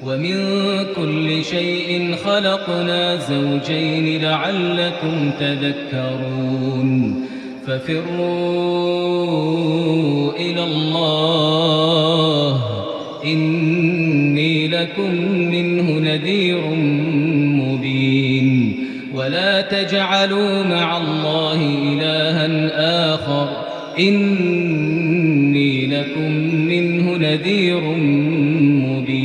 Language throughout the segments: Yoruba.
ومن كل شيء خلقنا زوجين لعلكم تذكرون ففروا إلى الله إني لكم منه نذير مبين ولا تجعلوا مع الله إلها آخر إني لكم منه نذير مبين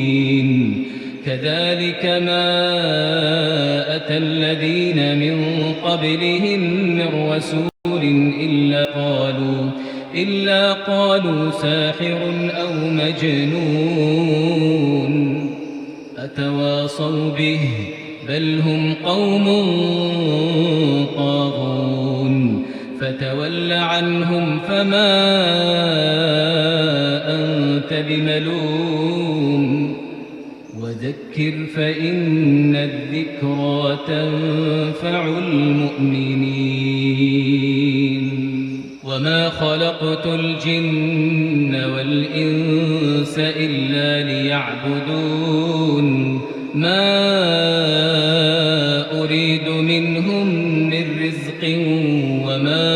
كذلك ما أتى الذين من قبلهم من رسول إلا قالوا ساحر أو مجنون أتواصوا به بل هم قوم طاغون فتول عنهم فما أنت بملوم وذكر فإن الذكرى تنفع المؤمنين وما خلقت الجن والإنس إلا ليعبدون ما أريد منهم من رزق وما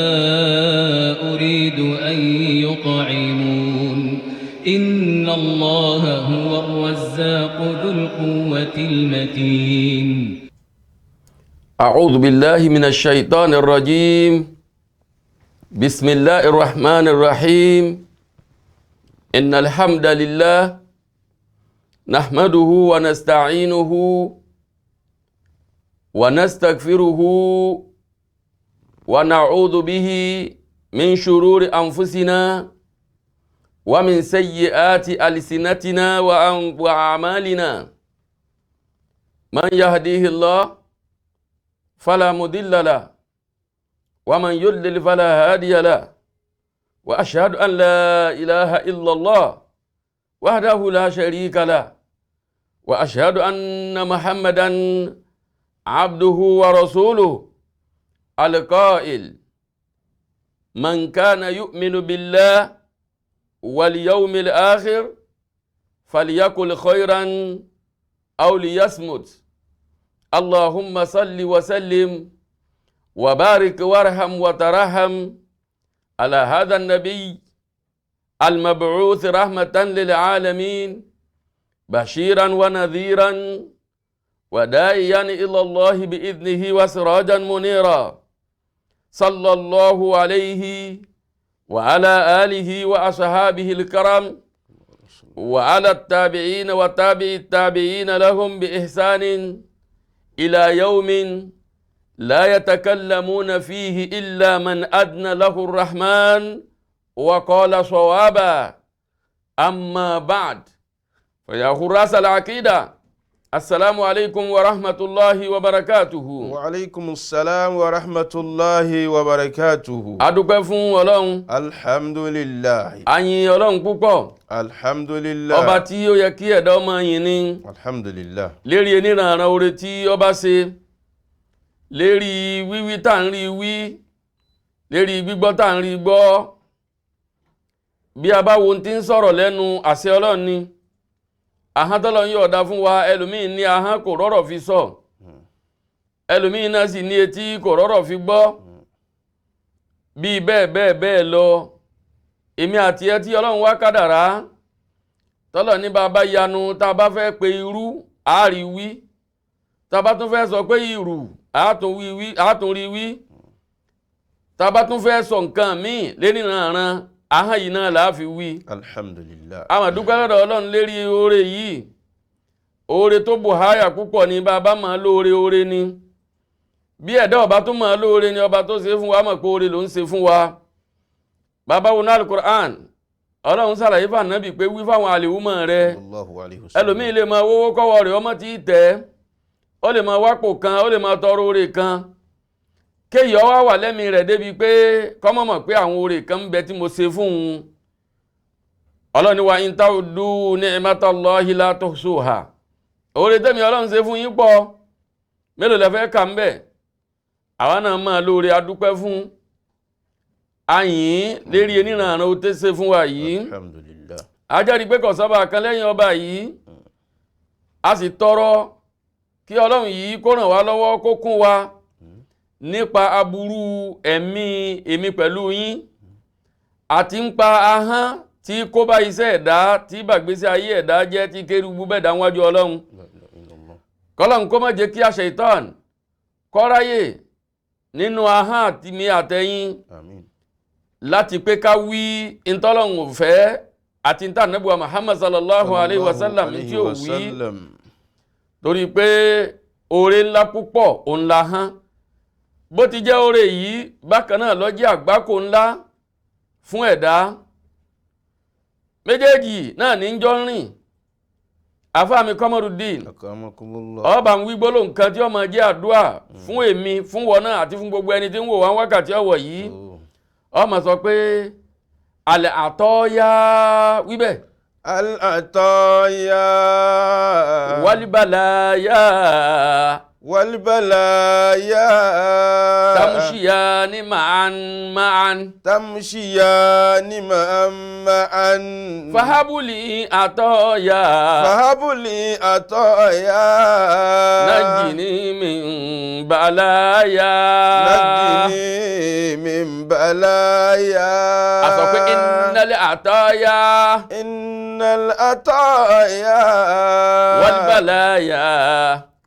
أريد أن يطعمون إن الله هو الرزاق ذو القوة المتين. أعوذ بالله من الشيطان الرجيم. بسم الله الرحمن الرحيم. إن الحمد لله نحمده ونستعينه ونستغفره ونعوذ به من شرور أنفسنا ومن سيئات ألسنتنا وأعمالنا. من يهديه الله فلا مضل له ومن يضلل فلا هادي له، وأشهد أن لا إله إلا الله وحده لا شريك له، وأشهد أن محمدا عبده ورسوله القائل: من كان يؤمن بالله واليوم الآخر فليقل خيرا أو ليصمت. اللهم صل وسلم وبارك وارحم وترحم على هذا النبي المبعوث رحمة للعالمين، بشيرا ونذيرا وداعيا إلى الله بإذنه وسراجا منيرا، صلى الله عليه وعلى آله وأصحابه الكرام وعلى التابعين وتابع التابعين لهم بإحسان إلى يوم لا يتكلمون فيه إلا من أذن له الرحمن وقال صوابا. أما بعد، فيا حراس العقيدة، السلام عليكم ورحمة الله وبركاته. وعليكم السلام ورحمة الله وبركاته. A dúpẹ́ fún Ọlọ́run. Alhamdulillah. A yìn Ọlọ́run púpọ̀. Alhamdulillah. Ọba tí ó yẹ kí ẹ̀dá ọmọ yìn ni. Alhamdulillah. Lérí oníranran oore tí ọba ṣe, lérí wíwí tá ń rí wí, lérí gbígbọ́ tá ń rí gbọ́. Bí a bá wo ohun tí ń sọ̀rọ̀ lẹ́nu, àṣẹ Ọlọ́run ni. Ahọ́n tọ́lọ́run yóò dá fún wa, ẹlòmíín ní ahọ́n kò rọ́rọ̀ fi sọ, ẹlòmíín náà sì ní etí kò rọ́rọ̀ fi gbọ́, bíi bẹ́ẹ̀ bẹ́ẹ̀ bẹ́ẹ̀ lọ. Èmi àti ẹ tí Ọlọ́run wá kádàrá tọ́lọ̀ ní bá a bá yanu, tá a bá fẹ́ pe irú àárí wí, tá a bá tún fẹ́ sọ pé ìrù àátún rí wí, tá a bá tún fẹ́ sọ nǹkan míì léníranran, ahọ́n yìí náà là á fi wí. Alhamdulillah. A máa dúpẹ́ lọ́dọ̀ Ọlọ́run lérí oore yìí. Oore tó bù háyà púpọ̀ ni. Bá a bá máa lóore, oore ni. Bí ẹ̀dá ọba tó máa lóore ni, ọba tó ṣe fún wa mọ̀ pé oore ló ń ṣe fún wa. Bàbá wo náà Al-Qur'an, Ọlọ́run ṣàlàyé fún Ànábì pé wí fáwọn àlèwúmọ̀ rẹ. Sallallahu alayhi wa sallam. Ẹlòmíì lè máa wówó kọ́wọ́ rẹ̀ ọmọ tí ì tẹ́, ó lè máa wápò kan, ó lè máa tọrọ oore kan, kéyìí ọwọ́ wà lẹ́mìí rẹ̀ débi pé kọ́mọ̀mọ̀ pé àwọn oore kan ń bẹ tí mo ṣe fún un. Ọlọ́run ní wa in ta'uddu ni'matallahi la tuhsuha. Oore tẹ́mi Ọlọ́run ṣe fún yín pọ̀, mélòó lẹ fẹ́ kà ń bẹ̀? Àwa náà máa lóore, adúpẹ́ fún ayìn lérí oníranran ó tẹ́ ṣe fún wa yìí. Alhamdulillah. Ajáde pé kò sọ́ba kan lẹ́yìn ọba yìí. A sì tọrọ kí Ọlọ́run yìí kó ràn wá lọ́wọ́, kó kún wa nípa aburú ẹ̀mí èmi pẹ̀lú yín àti ń pa ahọ́n tí kó bá iṣẹ́ ẹ̀dá, tí bàgbésí ayé ẹ̀dá jẹ́, tí kérúbù bẹ́ẹ̀ dá wájú Ọlọ́run. La ilaha illallah. Kọ́lọ́run kó má jẹ́ kí àṣetán kọ́ráyè nínú ahọ́n àti mi àtẹ̀yìn Àmín. láti pé ká wí ntọ́lọ́run ò fẹ́ àti ntá nàbùwà Muhammad sallallahu alayhi wa sallam tí ò wí, torí pé oore ńlá púpọ̀ òun la hán. Bó ti jẹ́ oore yìí bákan náà ló jẹ́ àgbákò ńlá fún ẹ̀dá. Méjèèjì náà ní jọ ń rìn. Àfáàmì Kọ́mọ́rùdín, Akramakumullah. ọba ń wí gbólóhùn kan tí ó máa jẹ́ àdúà fún èmi, fún wọn náà àti fún gbogbo ẹni tí ń wò wá wákàtí ọ̀wọ̀ yìí. Oh. Ó máa sọ pé alẹ́ àtọ́yá wíbẹ̀. Al-ataya. Wálíbàláyà. Wal-balaya. Tamṣíyà ní màán màán. Tamshiyani ma'an ma'an. Fahabuli àtọ́yà. Fahabuli ataya. Najini min balaya. Najini min balaya. A sọ pé innal àtọ́yà. Innal ataya. Wálíbàláyà.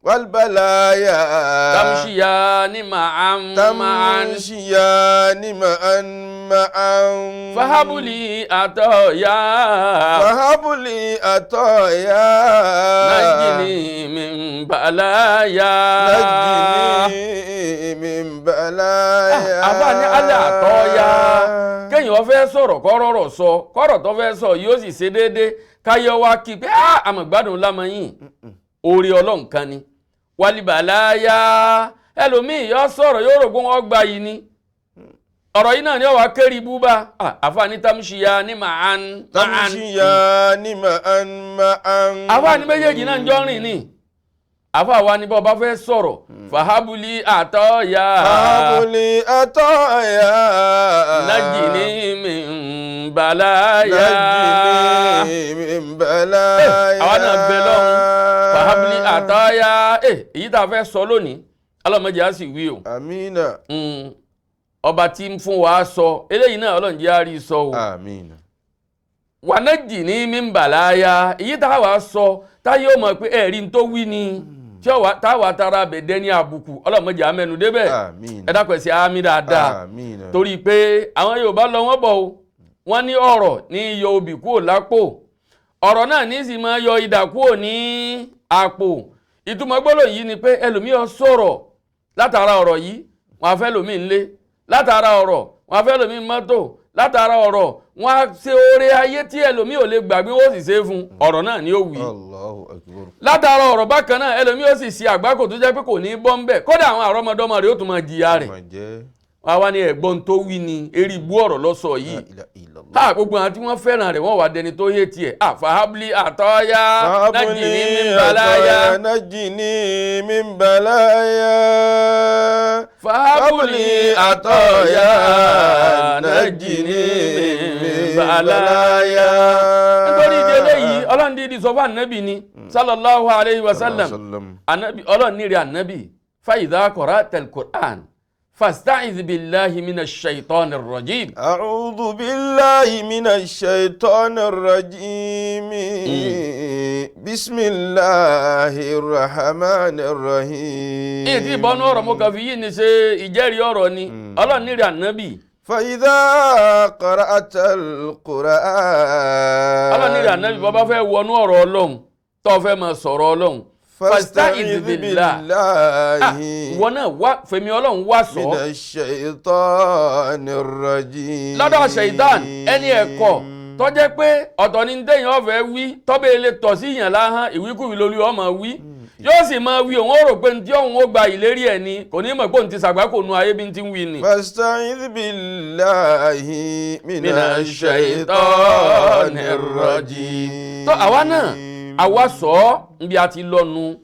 Wal-balaya. Tamṣíyà ní màán màán. Tamshiyani ma'an ma'an. Fahabuli àtọ́yà. Fahabuli ataya. Najini min balaya. Najini min balaya. Àbá ní alẹ́ àtọ́yá, kéèyàn fẹ́ sọ̀rọ̀ kọ́rọ̀rọ̀ sọ, kọ́rọ̀ tó fẹ́ sọ yóò sì ṣe déédéé, káyọ̀ wá kí pé àmọ̀ gbádùn lámọ̀yìn, oore Ọlọ́run kan ni. Wàlíbàláyà, ẹlòmíì yóò sọ̀rọ̀ yóò rò pé wọ́n gba yìí ni, ọ̀rọ̀ yìí náà ni ọ̀wá kéré ibú bá. Àfààní tamṣíya ní màán màán. Tamshiyani ma'an ma'an. Àfààní méjèèjì náà ń jọ rìn ni. Àfàwa ni bọ́ bá fẹ́ sọ̀rọ̀, fàhábùlì àtọ́yà. Fahabuli ataya. Najini min balaya. Najini min balaya. Àwa náà bẹ lọ́hùn, fàhábùlì àtọ́yà. Èyí tá a fẹ́ sọ lónìí, ọlọ́mọdé á sì wí o. Amina. Ọba tí ń fún wa sọ eléyìí náà, Ọlọ́run jẹ́ á rí sọ o. Amina. Wà najini min balaya, èyí tá a wà sọ táyé ó mọ̀ pé ẹ̀rí ń tó wí ni tí ó wà táwa tara bẹ̀dẹ́ ní àbùkù, ọlọ́mọdé á mẹ́nu débẹ̀. Amina. Ẹ dákun, ẹ ṣe àmì dáadáa. Amina. Torí pé àwọn Yorùbá lọ wọ́n bọ̀ o, wọ́n ní ọ̀rọ̀ ní yọ obì kúrò lápò, ọ̀rọ̀ náà ní sì máa yọ idà kúrò ní àpò. Ìtumọ̀ gbólóhùn yìí ni pé ẹlòmíì sọ̀rọ̀, látara ọ̀rọ̀ yìí wọ́n á fẹ́ lòmíì ńlé, látara ọ̀rọ̀ wọ́n á fẹ́ lòmíì mọ́tò, látara ọ̀rọ̀ wọ́n á ṣe oore ayé tí ẹlòmíì ò lè gbàgbé, wọ́n sì ṣe é fún. Ọ̀rọ̀ náà ni ó wí. Allahu akbar. Látara ọ̀rọ̀ bákan náà, ẹlòmíì ó sì ṣe àgbákò tó jẹ́ pé kò ní bọ́ ń bẹ̀, kódà àwọn àrọ́mọdọ́mọ rẹ̀ ó tún máa jìyà rẹ̀. Máa jẹ́. Wọ́n á wá ní ẹ̀gbọ́n tó wí ni, eré ibú ọ̀rọ̀ lọ́sọ̀ yìí. La ilaha illallah. Tá gbogbo àwọn tí wọ́n fẹ́ràn rẹ̀, wọ́n wà dẹni tó yé tiẹ̀. Àfàhábìlì àtọ́yá, najini min balaya. Najini min balaya. Fàhábùlì àtọ́yá, najini min balaya. Nítorí ìdí eléyìí, Ọlọ́run dídí sọ fún ànábì ni sallallahu alayhi wa sallam, ànábì, Ọlọ́run ní rẹ̀ ànábì, fa idha qara'ta al-Qur'an fasta'iz billahi minash shaitanir rajim. أعوذ بالله من الشيطان الرجيم. بسم الله الرحمن الرحيم. Èyí tí ìbọnú ọ̀rọ̀ mo kàn fi yí ni ṣe ìjẹ́rìí ọ̀rọ̀ ni. Ọlọ́run ní rẹ̀ ànábì. فإذا قرأت القرآن. Ọlọ́run ní rẹ̀ ànábì, bọ́ bá fẹ́ wọnú ọ̀rọ̀ Ọlọ́run tó fẹ́ máa sọ̀rọ̀ Ọlọ́run, فاستعذ fasta'iz billah. بالله Ìwọ náà wá fèmí Ọlọ́run wá sọ من الشيطان الرجيم. lọ́dọ̀ ṣèitán, ẹni ẹ̀kọ́ tó jẹ́ pé ọ̀tọ̀ ni téèyàn ọ̀fẹ́ wí, tọ́bẹ̀ ilé tọ̀ sí yàn láhán, ìwíkúwí lórí ọmọ wí, yóò sì máa wí, òun ó rò pé ní tí òun ó gba ìlérí ẹ̀ ni, kò ní mọ̀ pé òun ti ṣàgbákò nu ayé bí n ti ń wí ni. فاستعذ بالله من من الشيطان الرجيم. Tó àwa náà àwa sọ ọ́ níbi a ti lọ́nu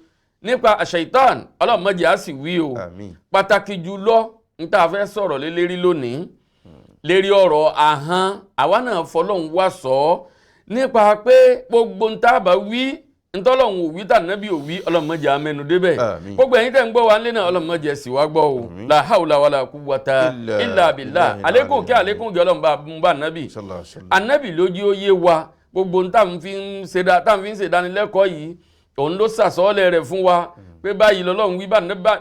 nípa ṣèitán, Ọlọ́run má jẹ́ á sì wí o. Àmín. Pàtàkì jùlọ n tá a fẹ́ sọ̀rọ̀ lé lérí lónìí, lérí ọ̀rọ̀ ahọ́n, àwa náà fọlọ́hún wá sọ ọ́ nípa pé gbogbo n tá a bá wí Ntọ́lọ́hún òwí tà nábì òwí, ọlọ́mọdé amẹnu débẹ̀. Àmín. Gbogbo ẹ̀yin tẹ́ ń gbọ́ wa nílé náà, ọlọ́mọdé sì wá gbọ́ o. La hawla wala quwwata Illa illa billah. billahi Àlékún kí al-ali. àlékún kí ọlọ́run bá mú bá nábì. Sallallahu alaihi wasallam. Ànábì lójú ó yé wa gbogbo tá à ń fi ń ṣe tá à ń fi ń ṣe ìdánilẹ́kọ̀ọ́ yìí, òun ló sàsọ́ọ́lẹ̀ rẹ̀ fún wa pé báyìí lọ́lọ́run wí,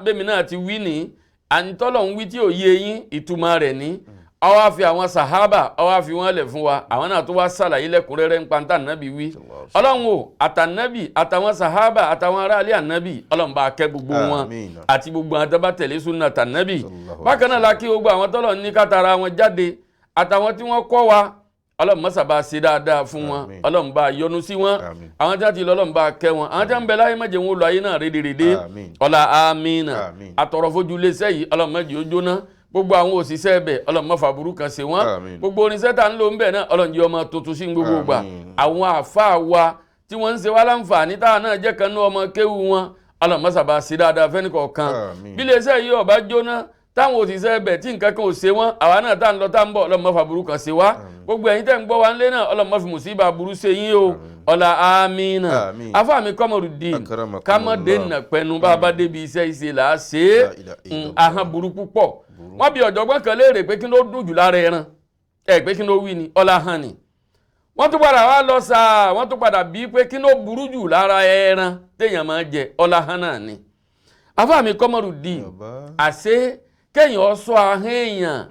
bẹ́mi náà ti wí ní àǹtọ́lọ́run wí tí ò yé yín, ìtumọ̀ rẹ̀ ní ó wá fi àwọn sàhábà, ó wá fi wọ́n lẹ̀ fún wa, àwọn náà tó wá sàlàyé lẹ́kùnrẹ́rẹ́ ń pa tá ànábì wí. Ọlọ́run o, àtànábì àtàwọn sàhábà àtàwọn aráalé ànábì, ọlọ́run bá kẹ́ gbogbo wọn Àmín. àti gbogbo àwọn tó bá tẹ̀lé súnà tànábì. Sallallahu Bákan náà la kí gbogbo àwọn tọ́lọ̀ ní kátara wọn jáde àtàwọn tí wọ́n kọ́ wa, ọlọ́run mọ́sà bá ṣe dáadáa fún wọn. Àmín. Ọlọ́run bá yọ́nú sí wọn. Àmín. Àwọn tí wọ́n ti lọ, ọlọ́run bá kẹ́ wọn. Àwọn tí wọ́n ń bẹ láyé, má jẹ́ wọn ó lọ ayé náà rédèrèdè. Àmín. Ọlá amínà. Àmín. Àtọ̀rọ̀fojú iléeṣẹ́ yìí, ọlọ́run má jẹ́ ó jóná. Gbogbo àwọn òṣìṣẹ́ ẹbẹ̀, ọlọ́run má fàbúrú kan ṣe wọ́n. Àmín. Gbogbo oníṣẹ́ tá ń lò ń bẹ̀ náà, ọlọ́run jẹ́ ọmọ tuntun sí gbogbo ìgbà. Àmín. Àwọn àáfàá wa tí wọ́n ń ṣe wá láǹfààní, táwọn náà jẹ́ kan ní ọmọ kéwu wọn, ọlọ́run má sábà ṣe dáadáa fẹ́nìkọ̀ọ̀kan. Àmín. Bí iléeṣẹ́ yìí ó bá jóná, táwọn òṣìṣẹ́ ẹbẹ̀ tí nǹkan kan ò ṣe wọ́n, àwa náà tá ń lọ tá ń bọ̀, ọlọ́run má fàbúrú kan ṣe wá. Gbogbo ẹ̀yin tẹ́ ń gbọ́ wa ńlé náà, ọlọ́run má fi mùsíbà burú ṣe yín o. Ọlá amínà. Àmín. Afáàmì Kọ́mọrùdín, Akramakumullah. kámọ́dé nà pẹ́nu bá a bá débi iṣẹ́ ìṣe là á ṣe é. La ilaha illallah. Ahọ́n burú púpọ̀. Wọ́n bi ọ̀jọ̀gbọ́n kan léèrè pé kí ló dùn jù lára ẹran ẹ, pé kí ló wí ni? Ọlá hàn ni. Wọ́n tún padà wá lọ sáà, wọ́n tún padà bí pé kí ló burú jù lára ẹran téèyàn máa jẹ? Ọlá hàn náà ni. Afáàmì Kọ́mọrùdín, Bàbá. àṣé kéèyàn sọ ahọ́n èèyàn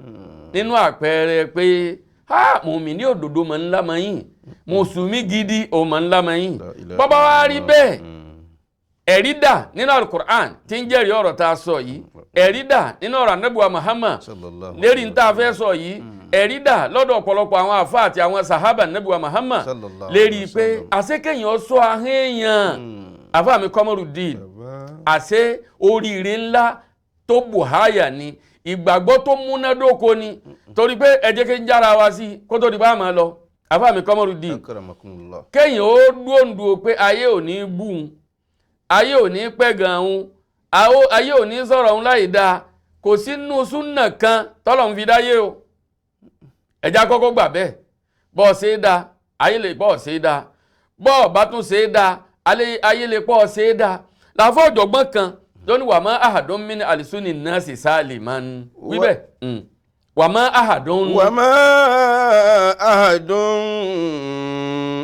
nínú àpẹẹrẹ pé ha mùmí ní òdòdó máa ń lámà yín, mùsùlùmí gidi ò máa ń lámà yín. La ilaha Bọ́bá wá rí illallah. bẹ́ẹ̀, ẹ̀rí dà nínú alukur'an tí ń jẹ́rìí ọ̀rọ̀ tá a sọ yìí? Ẹ̀rí dà nínú ọ̀rọ̀ anábùwà Muhammad Sallallahu lérí ń tá a fẹ́ sọ yìí? Ẹ̀rí dà lọ́dọ̀ ọ̀pọ̀lọpọ̀ àwọn àfa àti àwọn sàhábà anábùwà Muhammad Sallallahu lérí alaihi pé wasallam. àṣé kéèyàn sọ ahọ́n èèyàn, àfa mi Kọ́mọrùdín, Bàbá. àṣé oríire ńlá tó bùháyà ni, ìgbàgbọ́ tó múnádóko ni. Torí pé ẹ jẹ́ kí n jára wa sí i kó tó di bá a máa lọ, àfa mi Kọ́mọrùdín, Akramakumullah. kéèyàn ó dúòǹdùò pé ayé ò ní bú un, ayé ò ní pẹ̀gàn òun, ayé ò ní sọ̀rọ̀ òun láì dáa, kò sínú súnà kan tọ́lọ̀ ń fi dáyé o. Ẹ̀já kọ́kọ́ gbà bẹ́ẹ̀. Bọ́ọ̀ ṣe é da, ayé lè pọ̀ ṣe é da. Bọ́ọ̀ bá tún ṣe é da, ayé lè pọ̀ ṣe é da. Làfọ́ ọ̀jọ̀gbọ́n kan tó ní wàmọ́ ahadun min alisuni nasi saliman wíbẹ̀ wàmọ́ ahadun. وما أحد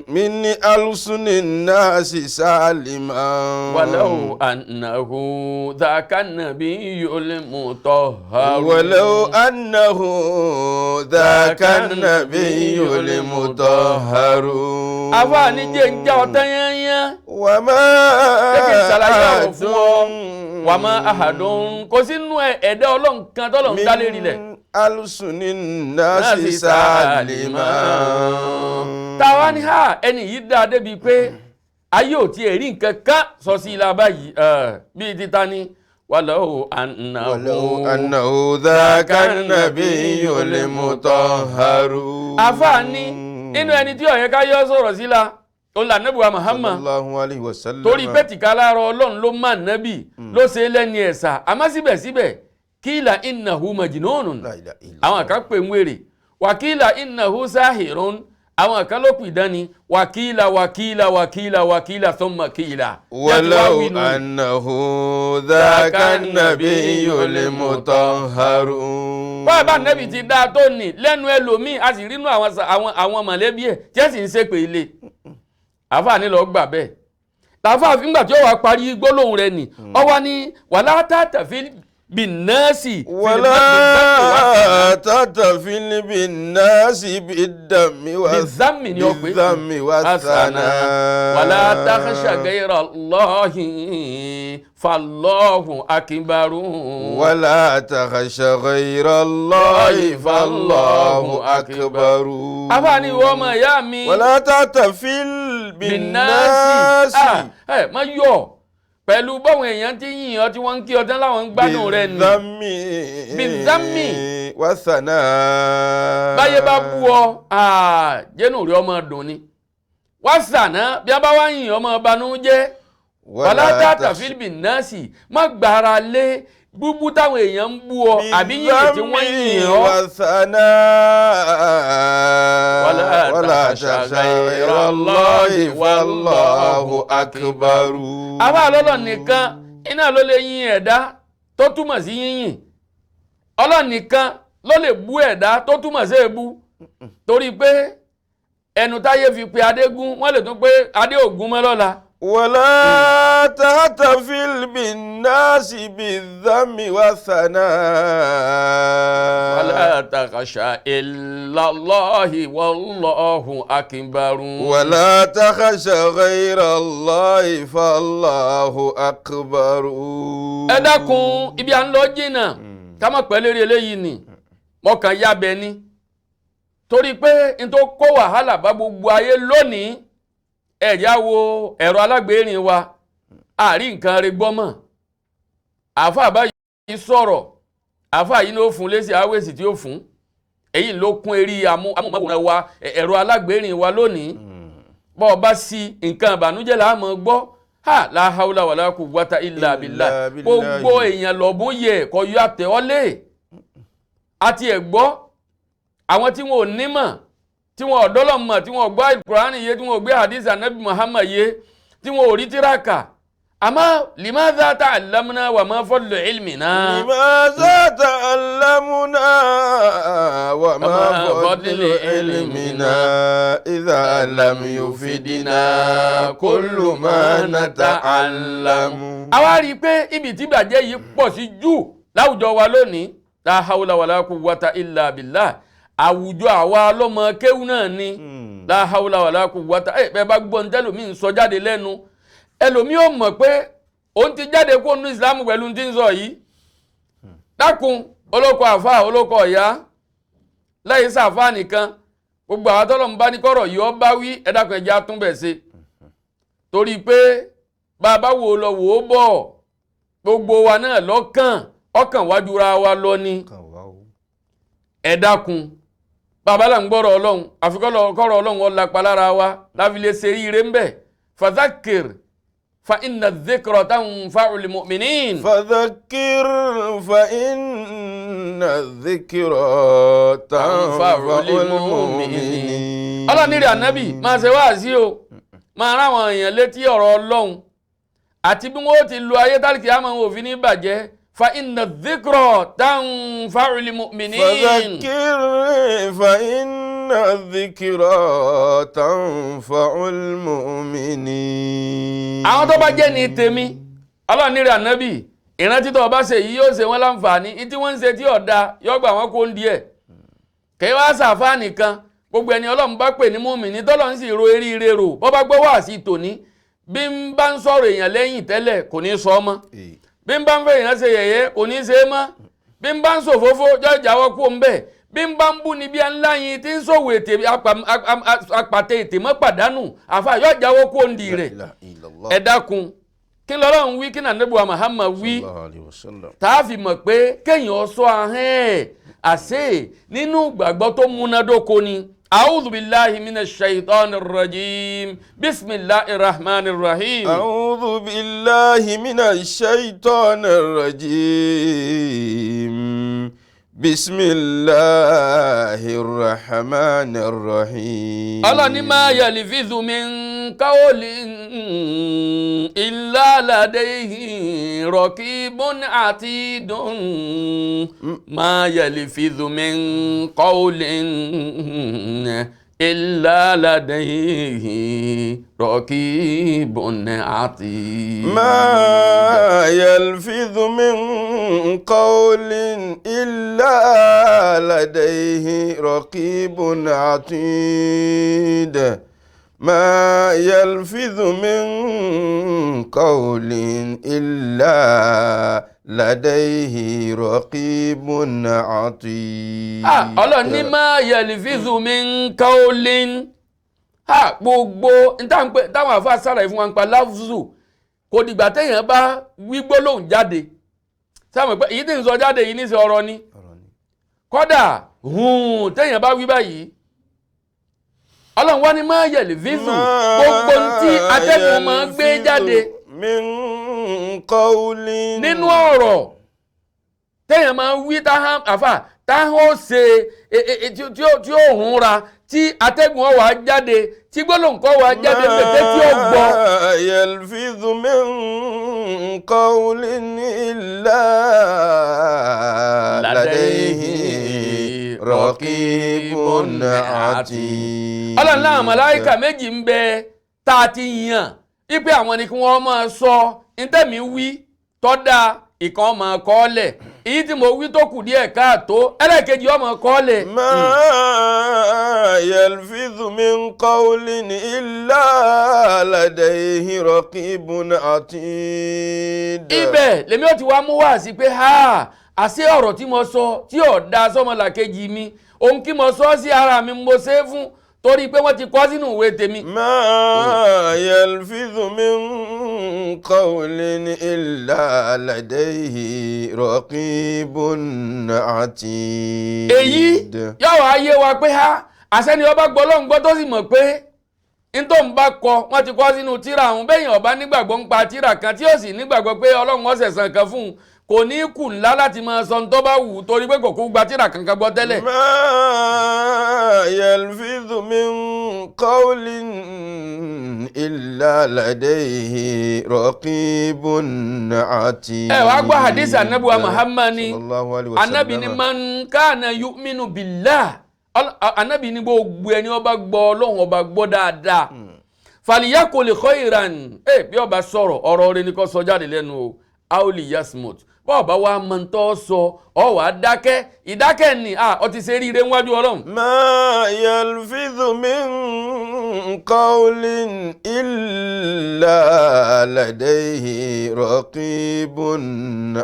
من ألسن الناس سالما. ولو أنه ذاك النبي المطهر. ولو أنه ذاك النبي المطهر. Àfáàní jẹ́ ń já ọtá yányán. وما Jẹ́ kí n ṣàlàyé ọ̀rọ̀ fún ọ. أحد Wàmọ́ ahadun, kò sínú ẹ̀dá ọlọ́run kan tọ́lọ́run dá lérí lẹ̀. من ألسن الناس سالما. Táwa ní ha ẹni yìí dáa débi pé ayé ò tiẹ̀ rí nǹkan kan sọ sí ilá báyìí, bíi títa ni ولو أنه ولو أنه ذاك النبي المطهر. Àfáàní inú ẹni tí ó yẹ ká yọ sọ̀rọ̀ sí la, òun là nẹ́bùwà Muhammad. Sallallahu alayhi wa sallam. Torí pé tìka lára ọlọ́run ló má nẹ́bì ló ṣe é lẹ́ni ẹ̀sà, àmọ́ síbẹ̀síbẹ̀ قيل إنه مجنون, La ilaha illallah. àwọn kan pè ń wèrè, وقيل إنه ساحر, àwọn kan ló pè dání, وقيل وقيل وقيل وقيل ثم قيل. ولو أنه ذاك النبي المطهر. Báyìí bá nẹ́bì ti dáa tó ní lẹ́nu ẹlòmíì, a sì rínú àwọn mọ̀lẹ́bí ẹ̀ tí ẹ̀ sì ń ṣépè ilé. Àfààní lọ gbà bẹ́ẹ̀ làfáà nígbà tí ó wàá parí gbólóhùn rẹ̀ nì, ọ wá ní ولا تحتفل بالناس. ولا تحتفل بالناس بالذم. بالذم ni ó pé. بالذم والثناء. ولا تخش غير الله فالله أكبر. ولا تخش غير الله فالله أكبر. Àfààní ìwọ ọmọ ìyá mi. ولا تحتفل بالناس. Ah, ẹ má yọ̀ pẹ̀lú báwọn èèyàn ti yìn ọ́, tí wọ́n ń kí ọ tán láwọn ń gbádùn rẹ nì. بالذم. بالذم. والثناء. Báyé bá bú ọ, ah, jẹ́nu rẹ ọmọ dùn ni wá sànà, bí a bá wá yìn ọmọ banú jẹ́. ولا تحتفل بالناس, má gbára lé Búbú táwọn èèyàn ń bú ọ àbí yìnyín tí wọ́n ń yìn ọ́. والثناء ولا ولا تخش تخش غير غير الله الله والله فالله أكبر. Àwa lọ́lọ́ nìkan iná ló lè yin ẹ̀dá tó túmọ̀ sí yínyìn. Ọlọ́run nìkan ló lè bú ẹ̀dá tó túmọ̀ sí èébú, torí pé ẹnu táyé fi pe Adégún, wọ́n lè tún pé Adé Ògún mọ́ lọ́la. ولا تحتفل بالناس بالذم والثناء. ولا تخش إلا الله والله أكبر. ولا تخش غير الله فالله أكبر. Ẹ dákun, ibi à ń lọ jìnnà, ká má pẹ́ lérí eléyìí ni mọ̀kàn yábẹ ni, torí pé n tó kó wàhálà bá gbogbo ayé lónìí, ẹ̀yà wo ẹ̀rọ alágbèérin wa, àrí nǹkan rẹ gbọ́ mọ̀. Àáfàá báyìí sọ̀rọ̀, àáfàá yìí ló fún lésì, àwèsì tí ó fún èyí ló kún eré amóhùnmáwòrán wa, ẹ̀rọ alágbèérin wa lónìí. Bọ́ ọ bá sí nǹkan ìbànújẹ́ là á mọ̀ gbọ́. Ha, la hawla wala quwwata illa billah. Illa billahi. Gbogbo èèyàn lọ́bùn yẹ kọ́ yọ àtẹ̀wọ́lé àti ẹ̀gbọ́. Àwọn tí wọn ò nímọ̀, tí wọn ò dọ́lọ̀ mọ̀, tí wọn ò gbọ́ Kùránì yé, tí wọn ò gbé hadith anabi Muhammad yé, tí wọn ò rí tíraka. Àmọ́ limadha ta'allamna wa ma fadlu ilmina. لماذا تعلمنا وما وما فضل فضل علمنا إذا لم يفدنا كل ما نتعلم. Àwa rí i pé ibi tí ìbàjẹ́ yìí pọ̀ sí jù láwùjọ wa lónìí, la hawla wala quwwata illa billah, àwùjọ àwa ọlọ́mọ kéwú náà ni. La hawla wala quwwata. Ẹ bẹ́ẹ̀ bá gbọ́ ní tẹ́lòmíì ń sọ jáde lẹ́nu, ẹlòmíì ò mọ̀ pé òun ti jáde kó nu ìsìlámù pẹ̀lú tí ń sọ yìí. Dákun, olóko àfa, olóko ọ̀yá, lẹ́yìn sàfà nìkan, gbogbo àwọn tọ́lọ̀ ń bá ní kọ́rọ̀ yìí ọ bá wí, ẹ dákun, ẹ jẹ́ á tún bẹ̀ ṣe, torí pé bàbá wo lọ wò ó bọ̀, gbogbo wa náà lọ́kàn ọkàn wájú ra wa lọ ni. Ẹ dákun, bàbá là ń gbọ́rọ̀ Ọlọ́run, àfikọ́ kọ́rọ̀ Ọlọ́run ó lapa lára wa láfi lè ṣe ire ń bẹ̀. Fadhakir fa inna dhikra tanfa'ul mu'minin. فذكر فإن الذكرى تنفع المؤمنين. Ọlọ́run ní rẹ̀ ànábì máa ṣe wáàsí o, máa rán àwọn èèyàn létí ọ̀rọ̀ Ọlọ́run àti bí wọ́n ó ti lo ayé tálíkì àmọ́ wọn ò fi ní bàjẹ́. Fa inna dhikra tanfa'ul mu'minin. فذكر فإن الذكرى تنفع المؤمنين. Àwọn tó bá jẹ́ ní tèmi, Ọlọ́run ní rẹ̀ ànábì, ìrántí tó o bá ṣe yìí yóò ṣe wọ́n láǹfààní. Ní tí wọ́n ń ṣe tí ọ̀dà yóò gbà wọ́n kó ń díẹ̀ kì í wá sàfáà nìkan. Gbogbo ẹni Ọlọ́run bá pè ní mùmínì, tọ́lọ́run sì ro eríire rò, bọ́ bá gbọ́ wá sí tòní, bí ń bá ń sọ̀rọ̀ èèyàn lẹ́yìn tẹ́lẹ̀, kò ní sọ ọ́ mọ́. Bí ń bá ń fẹ́ èèyàn ṣe yẹ̀yẹ́, kò ní ṣe é mọ́. Bí ń bá ń ṣòfófó, jọ́jàwọ́ kú ń bẹ̀. Bí ń bá ń bú ni bí ńlá yín tí ń ṣòwò ètè apàtẹ ètè mọ́ pàdánù àfa, yọ́jàwọ́ kú ń di rẹ̀. Ẹ dákun, kí lọ́lọ́run wí, kí nànẹ́bùwà Muhammad wí, tá a fi mọ̀ pé kéèyàn sọ ahọ́n ẹ̀ àṣẹ nínú ìgbàgbọ́ tó múnádóko ni. A'udhu billahi minash shaitanir rajim. Bismillahir rahmanir rahim. أعوذ بالله من الشيطان الرجيم. بسم الله الرحمن الرحيم. Ọlọ́ni ma yalfizu min qawlin illa ladayhi raqibun atidun. Ma yalfizu min qawlin illa ladayhi raqibun atid. ما يلفظ من قول إلا لديه رقيب عتيد. ما يلفظ من قول إلا لديه رقيب عتيد. Ah, Ọlọ́run ní ma yalfizu min qawlin. Ha, gbogbo táwọn àfa sàlàyé fún wa ń pa láfùzù, kò dìgbà téèyàn bá wí gbólóhùn jáde. Sáwọn pé èyí tí ń sọ jáde yìí ní í ṣe ọ̀rọ̀ ni. Kódà hùn téèyàn bá wí báyìí, Ọlọ́run wá ní ma yalfizu, gbogbo tí atẹ́gùn máa ń gbé jáde min qawlin nínú ọ̀rọ̀. Téèyàn máa ń wí táhán àfà táhán ó ṣe tí ó rún ra tí atẹ́gùn ó wá jáde tí gbólóhùn kan wá jáde pètè tí ó gbọ́. ما يلفظ من قول إلا لديه رقيب عتيد. Ọlọ́run láwọn màláíkà méjì ń bẹ tá a ti yàn wípé àwọn ni kí wọ́n máa sọ ntẹ́mi wí tọ́da ìkan máa kọ́ lẹ̀, èyí tí mo wí tó kù díẹ̀ káàtó ẹlẹ́ẹ̀kejì ó máa kọ́ lẹ̀. ما يلفظ من قول إلا لديه رقيب عتيد. Ibẹ̀ lèmi ò ti wá mú wá sí pé ha àṣé ọ̀rọ̀ tí mo sọ tí ò da sọ́mọlàkejì mi, òun kí mo sọ sí ara mi mo ṣe é fún torí pé wọ́n ti kọ́ sínú ìwé tèmi. ما يلفظ من قول إلا لديه رقيب عتيد. Èyí yóò wá yé wa pé ha àṣẹ ni ọba gbọ́ lóun gbọ́ tó sì mọ̀ pé n tó ń bá kọ wọ́n ti kọ́ sínú tírà òun. Bẹ́yìn ọba nígbàgbọ́ ń pa tírà kan tí ó sì nígbàgbọ́ pé Ọlọ́run ó ṣẹ̀san kan fún un, kò ní kù ńlá láti máa sọ ní tó bá wù ú torí pé kò kú gba tírà kankan gbọ́ tẹ́lẹ̀. ما يلفظ من قول إلا لديه رقيب عتيد. Ẹ wàá gbọ́ hadith anabi wa Muhammad ni sallallahu alaihi wasallam. Anabi ni man kana yu'minu billah. Anabi ni gbogbo ẹni ó bá gbọ́ Ọlọ́run ọba gbọ́ dáadáa, faliyakul khairan, ẹ bí ó bá sọ̀rọ̀ ọ̀rọ̀ rẹ̀ ni kó sọ jáde lẹ́nu o, aw liyasmut, bó ọba wa mọ̀ ń tọ́ sọ ọ wàá dákẹ́, ìdákẹ́ ni ọ ti ṣe ríire níwájú Ọlọ́run. ما يلفظ من قول إلا لديه رقيب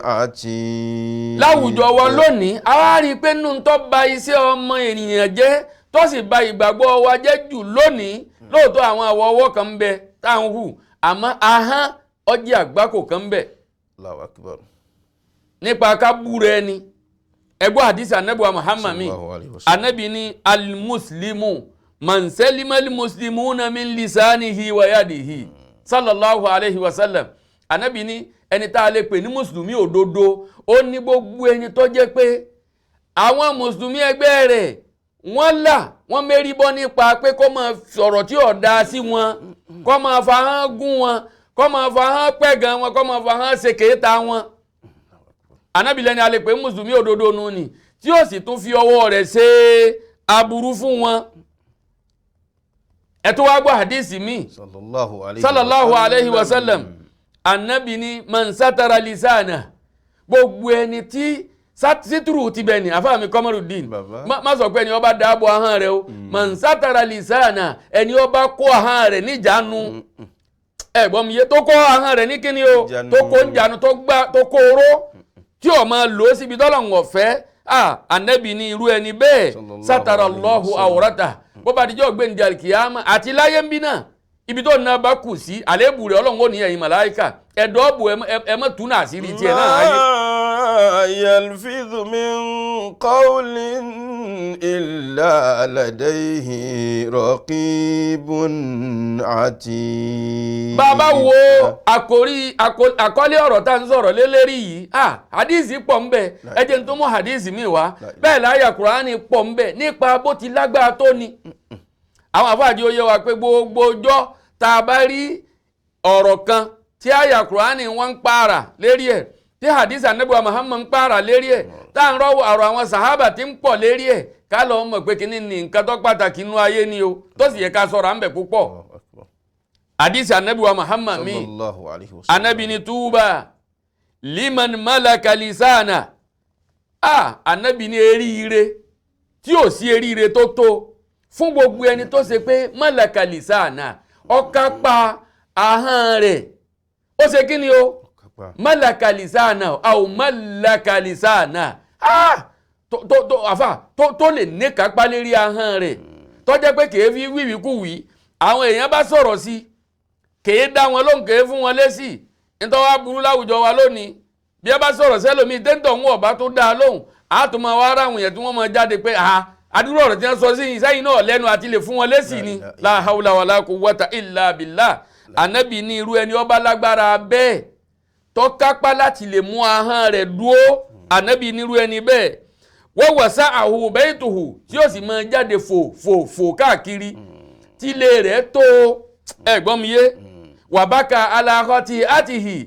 عتيد. Láwùjọ wa lónìí a wá rí i pé nínú tó ba iṣẹ́ ọmọ ènìyàn jẹ́ tó sì ba ìgbàgbọ́ wa jẹ́ jù lónìí, lóòótọ́ àwọn àwọ̀ ọwọ́ kan ń bẹ tá à ń hù, àmọ́ ahọ́n ọjẹ́ àgbákò kan ń bẹ Allahu akbar. nípa ká búra ẹni. Ẹgbọ́n àdìsí anabi wa Muhammad mi, Sallallahu alaihi wasallam. Anabi ní almuslimu man salima almuslimuna min lisanihi wa yadihi, sallallahu alayhi wa sallam. Anabi ní ẹni tá a lè pè ní mùsùlùmí òdodo, ó ní gbogbo ẹni tó jẹ́ pé àwọn mùsùlùmí ẹgbẹ́ rẹ̀ wọ́n là wọ́n mérí bọ́ nípa pé kó máa sọ̀rọ̀ tí ò dáa sí wọn, kó máa fa hán gún wọn, kó máa fa hán pẹ̀gàn wọn, kó máa fa hán ṣe kéta wọn. Ànábì lẹ́ni a lè pè mùsùlùmí òdodo nù ni tí ó sì tún fi ọwọ́ rẹ̀ ṣe aburú fún wọn. Ẹ tó wá gbọ́ hadisi mi. Sallallahu alayhi Sallallahu alayhi wa sallam. Ànábì ní man satara lisana, gbogbo ẹni tí sítúrù ti bẹ̀ ní àfáàmì Kọ́mọ́rùdín, má sọ pé ẹni ó bá dáàbò ahọ́n rẹ̀ o, man satara lisana, ẹni ó bá kó ahọ́n rẹ̀ níjàánu, ẹ̀gbọ́n mi yé, tó kó ahọ́n rẹ̀ ní kíni o, tó kó níjàánu, tó gbá tó kó oró tí ó máa lò ó síbi tọ́lọ́run ọ̀fẹ́, Ànábì ní irú ẹni bẹ́ẹ̀ satara Allahu awrata, bó bá dijọ́ gbẹ̀ǹdì àlìkìyàmá àti láyé ń bí náà, ibi tó ná bá kù sí àléébù rẹ̀ Ọlọ́run ó ní ẹ̀yin màláíkà ẹ̀dọ́ bù ẹ mọ̀ tún náà àṣírí tiẹ̀ náà ayé. Ma yalfidhu min qawlin illa ladayhi raqibun atid. Bàbá wo àkórí àkọlé ọ̀rọ̀ tá à ń sọ̀rọ̀ lélẹ́rìí yìí, hadisi pọ̀ ń bẹ, ẹ jẹ́ n tó mú hadisi mi wá, bẹ́ẹ̀ láyà Kùránì pọ̀ ń bẹ nípa bó ti lágbára tó ni. Àwọn àfáàjì ó yé wa pé gbogbo ọjọ́ tá a bá rí ọ̀rọ̀ kan tí àyà Kùránì wọ́n ń pààrà lérí ẹ̀, tí hadith Ànábì wa Muhammad ń pààrà lérí ẹ̀, tá à ń rọ́wọ́ ọ̀rọ̀ àwọn sàhábà tí ń pọ̀ lérí ẹ̀, ká lọ mọ̀ pé kíní ni nǹkan tó pàtàkì inú ayé ni o, tó sì yẹ ká sọ̀rọ̀ à ń bẹ̀ púpọ̀. Hadith Ànábì wa Muhammad mi, Ànábì ní túbà liman malaka lisana, Ànábì ní eríire tí ò sí eríire tó tó fún gbogbo ẹni tó ṣe pé malaka lisana, ọ̀kápá ahọ́n rẹ̀, ó ṣe kí ni o, malaka lisana aw malaka lisana, tó àfà tó lè ní kápá lérí ahọ́n rẹ̀, tó jẹ́ pé kèé fi wíwíkúwí, àwọn èèyàn bá sọ̀rọ̀ sí kèé dá wọn lóhùn, kèé fún wọn lésì. Nítorí wàá burú láwùjọ wa lónìí, bí ẹ bá sọ̀rọ̀ sẹ́lòmíì téńtọ̀ ń wọ̀ bá tó dá a lóhùn, àtúmọ̀ wa ara àwọn èèyàn tí wọ́n máa jáde pé àdúrà ọ̀rọ̀ tí wọ́n sọ sí sẹ́yìn náà lẹ́nu àti lè fún wọn lésì ni. La hawla wala quwwata illa billah. Ànábì ní irú ẹni ó bá lágbára bẹ́ẹ̀ tó kápá láti lè mú ahọ́n rẹ̀ dúó Ànábì nírú ẹni bẹ́ẹ̀ wọ́n wọ̀ sá àhù bẹ́ẹ̀tùhù tí ó sì máa jáde fò fò fò káàkiri tílé rẹ̀ tó ẹ̀gbọ́n mi yé wàbákà aláhọ́tì àtìhì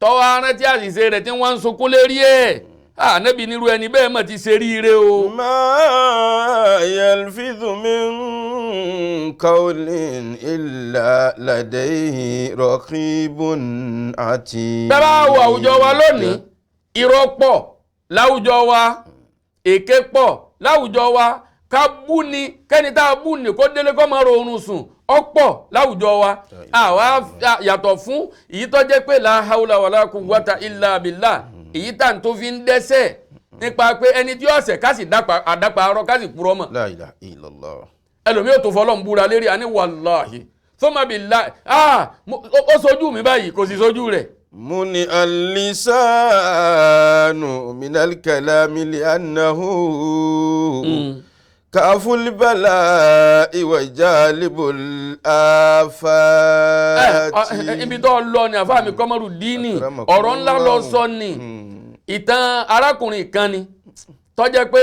tọ́wọ́ arántí àṣìṣe rẹ̀ tí wọ́n ń sunkún lérí ẹ̀. Ànábì nírú ẹni bẹ́ẹ̀ mọ̀ ti ṣe ríire o. ما يلفظ من قول إلا لديه رقيب عتيد. Bẹ́ẹ̀ bá wo àwùjọ wa lónìí, irọ́ pọ̀ láwùjọ wa, èké pọ̀ láwùjọ wa, ká bú ni kẹ́ni tá a bú ni kó délé kó máa rọrùn sùn ọ̀pọ̀ láwùjọ wa. Àwa yàtọ̀ fún èyí tó jẹ́ pé la hawla wala quwwata illa billah, èyí tá n tó fi ń dẹ́sẹ̀ nípa pé ẹni tí ó ṣẹ̀ ká sì àdápa arọ ká sì purọ́ mọ́. La ilaha illallah. Ẹlòmíì ò tó fọlọ́n búra lérí àní wàláhì thumma billahi, ó sojú mi báyìí kò sì sojú rẹ̀. منع اللسان من الكلام لأنه كأف البلاء وجالب الآفات. Ibi tó lọ ni àfáà mi Kọ́mọ́rù Díìnì, ọ̀rọ̀ ńlá lọ sọ ni. Ìtàn arákùnrin kan ni tó jẹ́ pé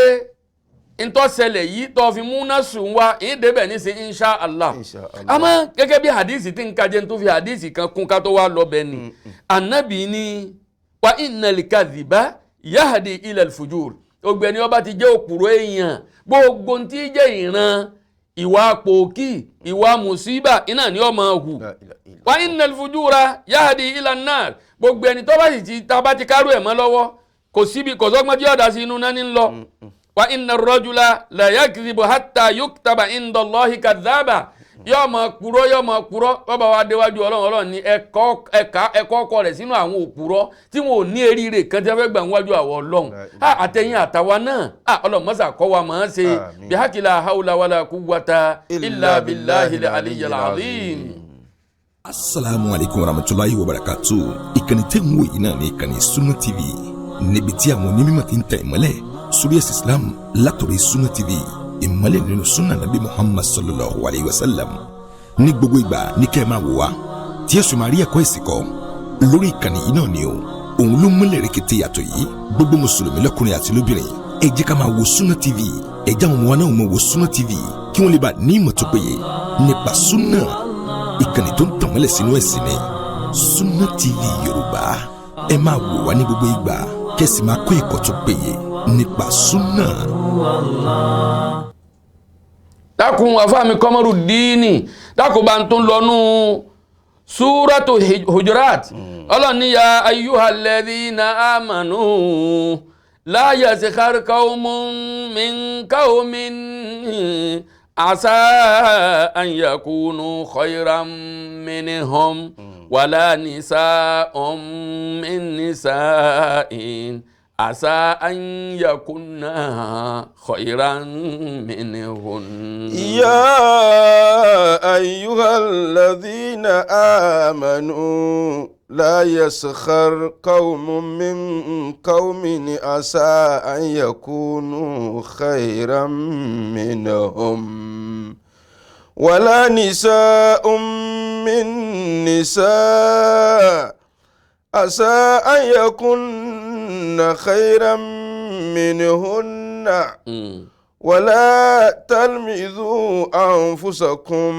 ntọ́sẹlẹ̀ yìí tó fi múná sùn wá ìyín débẹ̀ nísìn insha Allah. Insha Allah. Àmọ́ gẹ́gẹ́ bí hadisi tí ń kajẹ́ tó fi hadisi kan kún ká tó wá lọ bẹ́ẹ̀ ni anabi ni wa innal kadhiba yahdi ilal fujur. Gbogbo ẹni ọba ti jẹ́ òpùrọ̀ èèyàn, gbogbo ntí jẹ́ ìran ìwà pòkì, ìwà mùsíbà iná ni ó máa hù. La ilaha illallah. Wa innal fujura yahdi ilan nar. Gbogbo ẹni tó bá sì ti ta bá ti kárò ẹ̀ mọ́ lọ́wọ́, kò síbi kò sọ́gbọ́n tí yóò dá sí inú náà ní lọ. Wa inna rajula la yakdhibu hatta yuktaba inda Allahi kadhaba. Yóò máa purọ́, yóò máa purọ́, bàbá wa déwájú Ọlọ́run, Ọlọ́run ní ẹ̀kọ́ ọkọ rẹ̀ sínú àwọn òpùrọ́ tí wọn ò ní eríire kan tí wọ́n fẹ́ gbà níwájú àwọn Ọlọ́run. Àtẹ̀yìn àtàwa náà, Ọlọ́run mọ́sà kọ́ wa máa ń ṣe. Àmín. Bihaqi la hawla wala quwwata illa billahil aliyyil azim. Asalaamu aleykum warahmatulahi wabarakatu. Ìkànnì tẹ́ ń wò yìí náà ní ìkànnì Sunna TV, níbi tí àwọn onímọ̀ ti ń tẹ̀ ìmọ́lẹ̀ sórí ẹ̀sìn Islam látọ̀rọ̀ Sunna TV, ìmọ́lẹ̀ nínú sunna nabi Muhammad sallallahu alayhi wa sallam. Ní gbogbo ìgbà ní kẹ́ ẹ máa wò wá tí ẹ sì máa rí ẹ̀kọ́ ẹ̀sìn kọ́ lórí ìkànnì yìí náà ni o. Òun ló múlẹ̀ rẹ̀kẹ̀tẹ̀ yàtọ̀ yìí. Gbogbo mùsùlùmí lọ́kùnrin àti lóbìnrin, ẹ jẹ́ ká máa wo Sunna TV. Ẹ jẹ́ àwọn ọmọ wa náà máa wo Sunna TV kí wọ́n lè bá ní ìmọ̀ tó péye nípa sunna. Ìkànnì tó ń tàn mọ́lẹ̀ sínú ẹ̀sìn ni Sunna TV Yorùbá. Ẹ máa wò wá ní gbogbo ìgbà kẹ́sì máa kọ́ ẹ̀kọ́ tó péye nípa sunna. Dákun àfáà mi Kọ́mọ́rù Díìnì, dákun bá ń tún lọ́nú Súratu Hujurat. Ọlọ́run ní ya ayyuhal ladhina amanu la yaskhar qawmun min qawmin asa an yakunu khayran minhum wala nisa'un min nisa'in asa an yakunna khayran minhun. يا أيها الذين آمنوا لا يسخر قوم من قوم عسى أن يكونوا خيرا منهم ولا نساء من نساء عسى أن يكن خيرا منهن ولا تلمزوا أنفسكم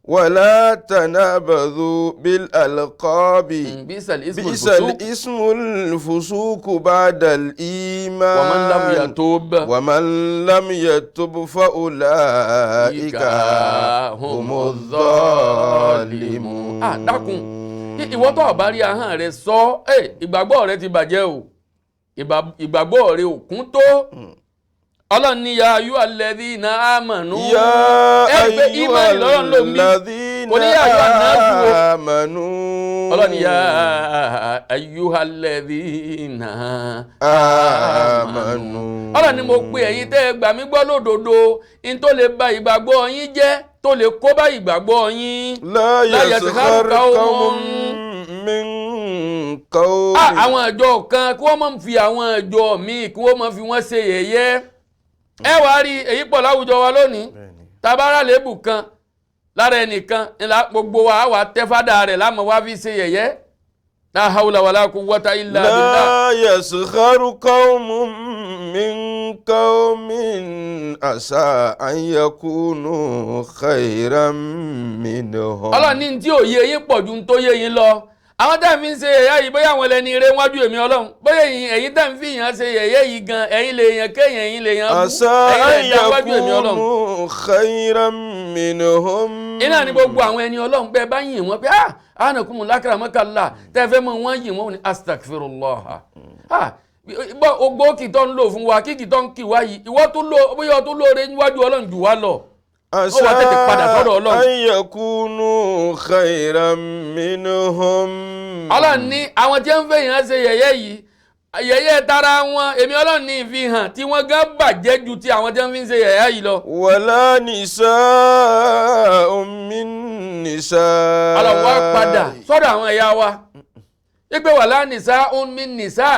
ولا تنابذوا بالألقاب بئس الاسم بئس الفسوق الاسم الفسوق بعد الإيمان ومن لم يتوب ومن لم يتب فأولئك هم الظالمون. Ah, dákun, ìwọ tó bá rí ahọ́n rẹ sọ, ìgbàgbọ́ rẹ ti bàjẹ́ o, ìgbàgbọ́ rẹ ò kún tó. Ọlọ́run ní ya ayú alladhina amanu. يا Ẹ pé ìmánì lọ́rọ̀ ló ń bí. الذين Kò ní yá ayú ànáàtú o. آمنوا Ọlọ́run ní ya ayú alladhina آمنوا. Ọlọ́run ní mo pe ẹ̀yin tẹ́ ẹ gbà mí gbọ́ lódodo, in tó lè ba ìgbàgbọ́ yín jẹ́, tó lè kó bá ìgbàgbọ́ yín. لا لا يسخر يسخر قوم قوم من قوم. Àwọn ìjọ kan kí wọ́n máa fi àwọn ìjọ míì kí wọ́n máa fi wọ́n ṣe yẹ̀yẹ́. Ẹ wàá rí èyí pọ̀ láwùjọ wa lónìí. Tabara lébù kan lára ẹnìkan ńlá gbogbo wa wà tẹ́fádà rẹ̀ láàmú wá fi ṣe yẹ̀yẹ́. La hawla wala quwwata illa billah. لا يسخر قوم من قوم عسى أن يكونوا خيرا منهم. Ọlọ́run ní tí òye yín pọ̀ ju tó yé yín lọ. Àwọn tá à ń fi ń ṣe yẹ̀yẹ́ yìí, bóyá àwọn ẹlẹ́ni eré wájú èmi Ọlọ́run, bóyá ẹ̀yin tá à ń fi yàn ṣe yẹ̀yẹ́ yìí gan, ẹ̀yin lè yàn kéèyàn, ẹ̀yin lè yàn bú, عسى ẹ̀yin أن lè dá wájú èmi Ọlọ́run. يكونوا خيرا منهم. Iná ni gbogbo àwọn ẹni Ọlọ́run bẹ́ẹ̀ bá yìn wọ́n pé ah anakumu lákàràmọ́kàlá tẹ́ fẹ́ mọ wọ́n yìn wọ́n ní astagfirullah. Ah, bọ́ ogbó kìtọ́ ń lò fún wa, kíkìtọ́ ń kì wá yìí, ìwọ́ tó lò bóyá tó lóore níwájú Ọlọ́run jù wá lọ. عسى wá tètè padà sọ́dọ̀ Ọlọ́run. أن يكونوا خيرا منهم. Ọlọ́run ní àwọn tí ń fẹ́ yàn ṣe yẹ̀yẹ́ yìí, yẹ̀yẹ́ tara wọn, èmi Ọlọ́run ní ìfihàn tí wọ́n gán bàjẹ́ ju ti àwọn tí wọ́n fi ń ṣe yẹ̀yẹ́ yìí lọ. ولا نساء من نساء. Ọlọ́run wá padà sọ́dọ̀ àwọn ẹ̀yà wa wípé wàlá nìsá omi nìsá,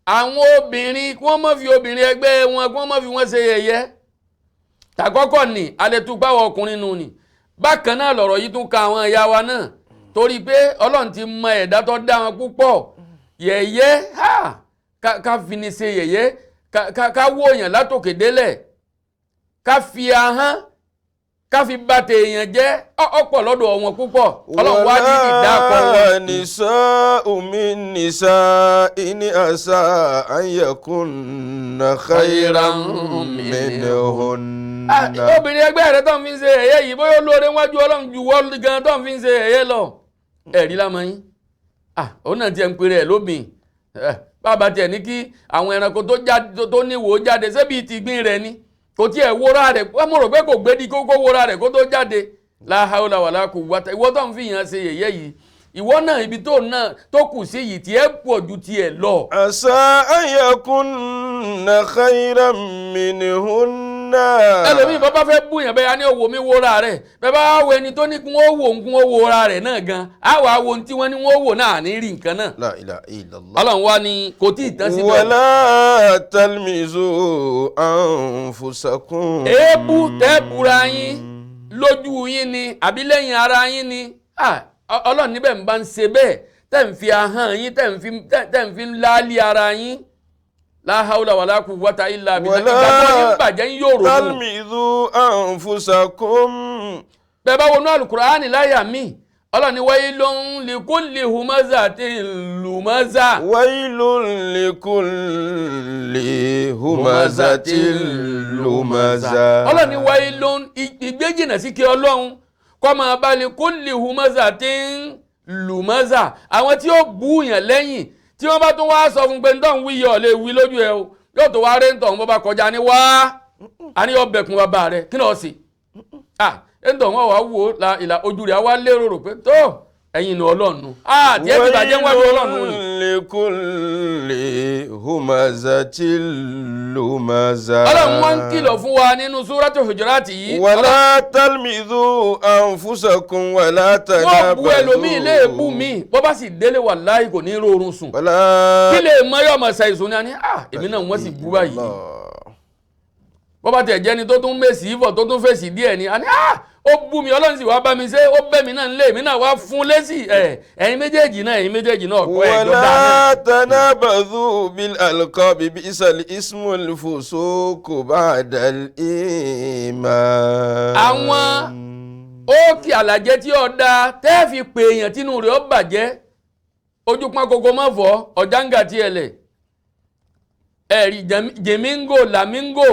àwọn obìnrin kí wọ́n má fi obìnrin ẹgbẹ́ wọn, kí wọ́n má fi wọ́n ṣe yẹ̀yẹ́. Tàkọ́kọ́ ni alẹ́túgbàwọ̀ ọkùnrin nù ni. Bákan náà lọ̀rọ̀ yìí tún ka àwọn ẹ̀yà wa náà, torí pé Ọlọ́run ti mọ ẹ̀dá tó dá wọn púpọ̀. Yẹ̀yẹ́ ha ká fi ni ṣe yẹ̀yẹ́, ká wó èèyàn látòkè délẹ̀, ká fi ahọ́n ká fi bà tèèyàn jẹ́, ọ̀pọ̀ lọ́dọ̀ wọn púpọ̀. Ọlọ́run wá ní ìdákọ̀ wọn. ولا نساء من نساء عسى أن يكن خيرا منهن. Obìnrin ẹgbẹ́ rẹ tó ń fi ń ṣe yẹ̀yẹ́ yìí, bóyá olóore wájú Ọlọ́run ju wọ́n gan tó ń fi ń ṣe yẹ̀yẹ́ lọ. Ẹ̀rí lámọ́ yín, òun náà tiẹ̀ ń pèrè ẹ̀ lóbìn. Bàbá tiẹ̀ ní kí àwọn ẹranko tó níwò jáde ṣébi tìgbín rẹ̀ ni, kò tiẹ̀ wóra rẹ̀, wọ́n mọ̀ rò pé kò gbé di kókó wóra rẹ̀ kó tó jáde. La hawla wala quwwata. Ìwọ tó ń fi yàn ṣe yẹ̀yẹ́ yìí, ìwọ náà ibi tó náà tó kù sí yìí tiẹ̀ pọ̀ ju tiẹ̀ lọ. عسى أن يكن خيرا منهن. Ẹlòmíì bàbá fẹ́ bú yàn bẹ́ẹ̀ á ní owó mi wóra rẹ̀, bẹ́ẹ̀ bá wo ẹni tó ní kí wọ́n wò ń kí wọ́n wóra rẹ̀ náà gan, á wàá wo ohun tí wọ́n ní wọ́n wò náà ní rí nǹkan náà. لا إله إلا الله. Ọlọ́run wá ní kò tí ì tán síbẹ̀. ولا تلمزوا أنفسكم. Èébú tẹ́ búra yín lójú yín ni àbí lẹ́yìn ara yín ni, Ọlọ́run níbẹ̀ ń bá ń ṣe bẹ́ẹ̀, tẹ́ ń fi ahọ́n yín, tẹ́ ń fi láálí ara yín. La hawla wala quwwata illa billah. Ìgbàgbọ́ yín bàjẹ́ ń yòrò nù. تلمزوا أنفسكم. Bẹ́ẹ̀ bá wọnú Al-Qur'ani láyà mí, Ọlọ́run ní wailun likulli humazatin lumaza. ويل لكل همزة لمزة. Ọlọ́run ní wailun, ìgbéjìnà sí kí Ọlọ́run kọ́ máa bá likulli humazatin lumaza. Àwọn tí ó bú yàn lẹ́yìn tí wọ́n bá tún wá sọ fún pé ntọ́ ń wí yọ̀ lè wí lójú ẹ o, yóò tó wá rẹ́ ntọ̀ ń bọ́ bá kọjá ní wá a ní ọbẹ̀kún bàbá rẹ kí lọ́ọ́ sí ntọ̀ wọn wà wò la ìlà ojú rẹ̀ wá lérò rò pé tó ẹ̀yin nu Ọlọ́run tiẹ̀ ti bàjẹ́ wájú Ọlọ́run ni. لكل همزة لمزة. Ọlọ́run wọn ń kìlọ̀ fún wa nínú Súrátù Hujurati yìí. ولا تلمزوا أنفسكم ولا Wọ́n bu ẹlòmíì lè bú تنابزوا. mi, bó bá sì délé wàláhì kò ní rọrùn sùn. ولا Kí lè mọ yọ ọmọ ṣàìsùn ni a ní èmi náà wọ́n sì bú báyìí. Bó bá tiẹ̀ jẹ́ni tó tún mèsì ìfọ̀ tó tún fèsì díẹ̀ ni a ní ó bú mi, Ọlọ́run sì wá bá mi ṣe, ó bẹ́ mi náà nílé, èmi náà wá fún lésì. Ẹ̀yin méjèèjì náà, ẹ̀yin méjèèjì náà kọ́ ẹ̀jọ́ dáa náà. ولا تنابذوا بالألقاب بئس الاسم الفسوق بعد الإيمان. Àwọn ó kí àlàjẹ tí ó dáa tẹ́ fi pè èèyàn tínú rẹ̀ ó bàjẹ́, ojú pọ́n koko mọ́ fọ́ ọ̀jáǹgà tí ẹ lẹ̀ ẹ̀rí jèmíngò làmíngò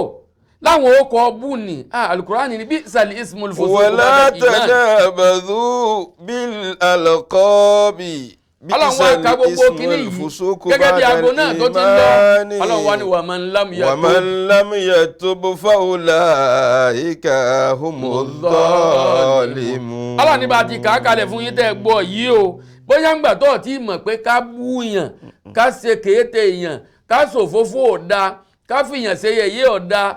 láwọn ó kọ bú ni Alukurani ni bí sàlì ismul fusuq ولا ba'da iman. تنابذوا بالألقاب بئس Ọlọ́run wá ka gbogbo الاسم kínní yìí الفسوق gẹ́gẹ́ bí بعد aago náà tó ti ń lọ. الإيمان. Ọlọ́run wá ní wa man lam yatub ومن لم يتب فأولئك هم الظالمون. Ọlọ́run ní bá a ti kà á kalẹ̀ fún yín tẹ́ ẹ gbọ́ yìí o, bóyá ńgbà tó ti mọ̀ pé ká bú yàn, ká ṣe kéété yàn, ká ṣòfófó ọ̀dà, ká fìyàn ṣe yẹ̀yẹ́ ọ̀dà,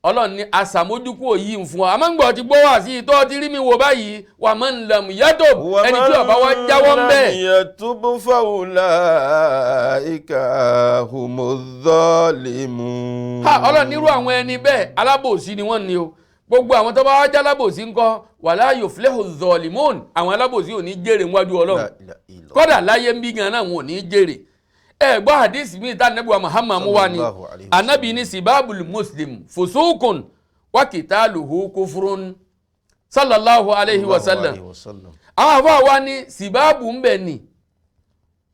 Ọlọ́run ní aṣàmójúkú òyì ń fún wa. Àmọ́ ńgbà tí gbọ́ wá sí i tó ti rí mi wò báyìí, wa man lam yatub, ẹni tí ó bá wá jáwọ́ ń bẹ̀. ومن لم يتب فأولئك هم الظالمون. Ha, Ọlọ́run nírú àwọn ẹni bẹ́ẹ̀ alábòsí ni wọ́n ní o. Gbogbo àwọn tó bá wá jálábòsí ńkọ́, wala yuflihu zalimun, àwọn alábòsí ò ní jèrè níwájú Ọlọ́run. La ilaha illallah. Kódà láyé ń bí gan náà wọn ò ní jèrè. Ẹ gbọ́ hadith mi tá Ànábì wa Muhammad mú wa ni. Sallallahu alayhi wa sallam. Ànábì ní sibabul muslim fusukun wa kitaluhu kufrun, sallallahu alayhi wa sallam. Alayhi wa sallam. Àwọn àfáà wa ní sibabu ń bẹ̀ ni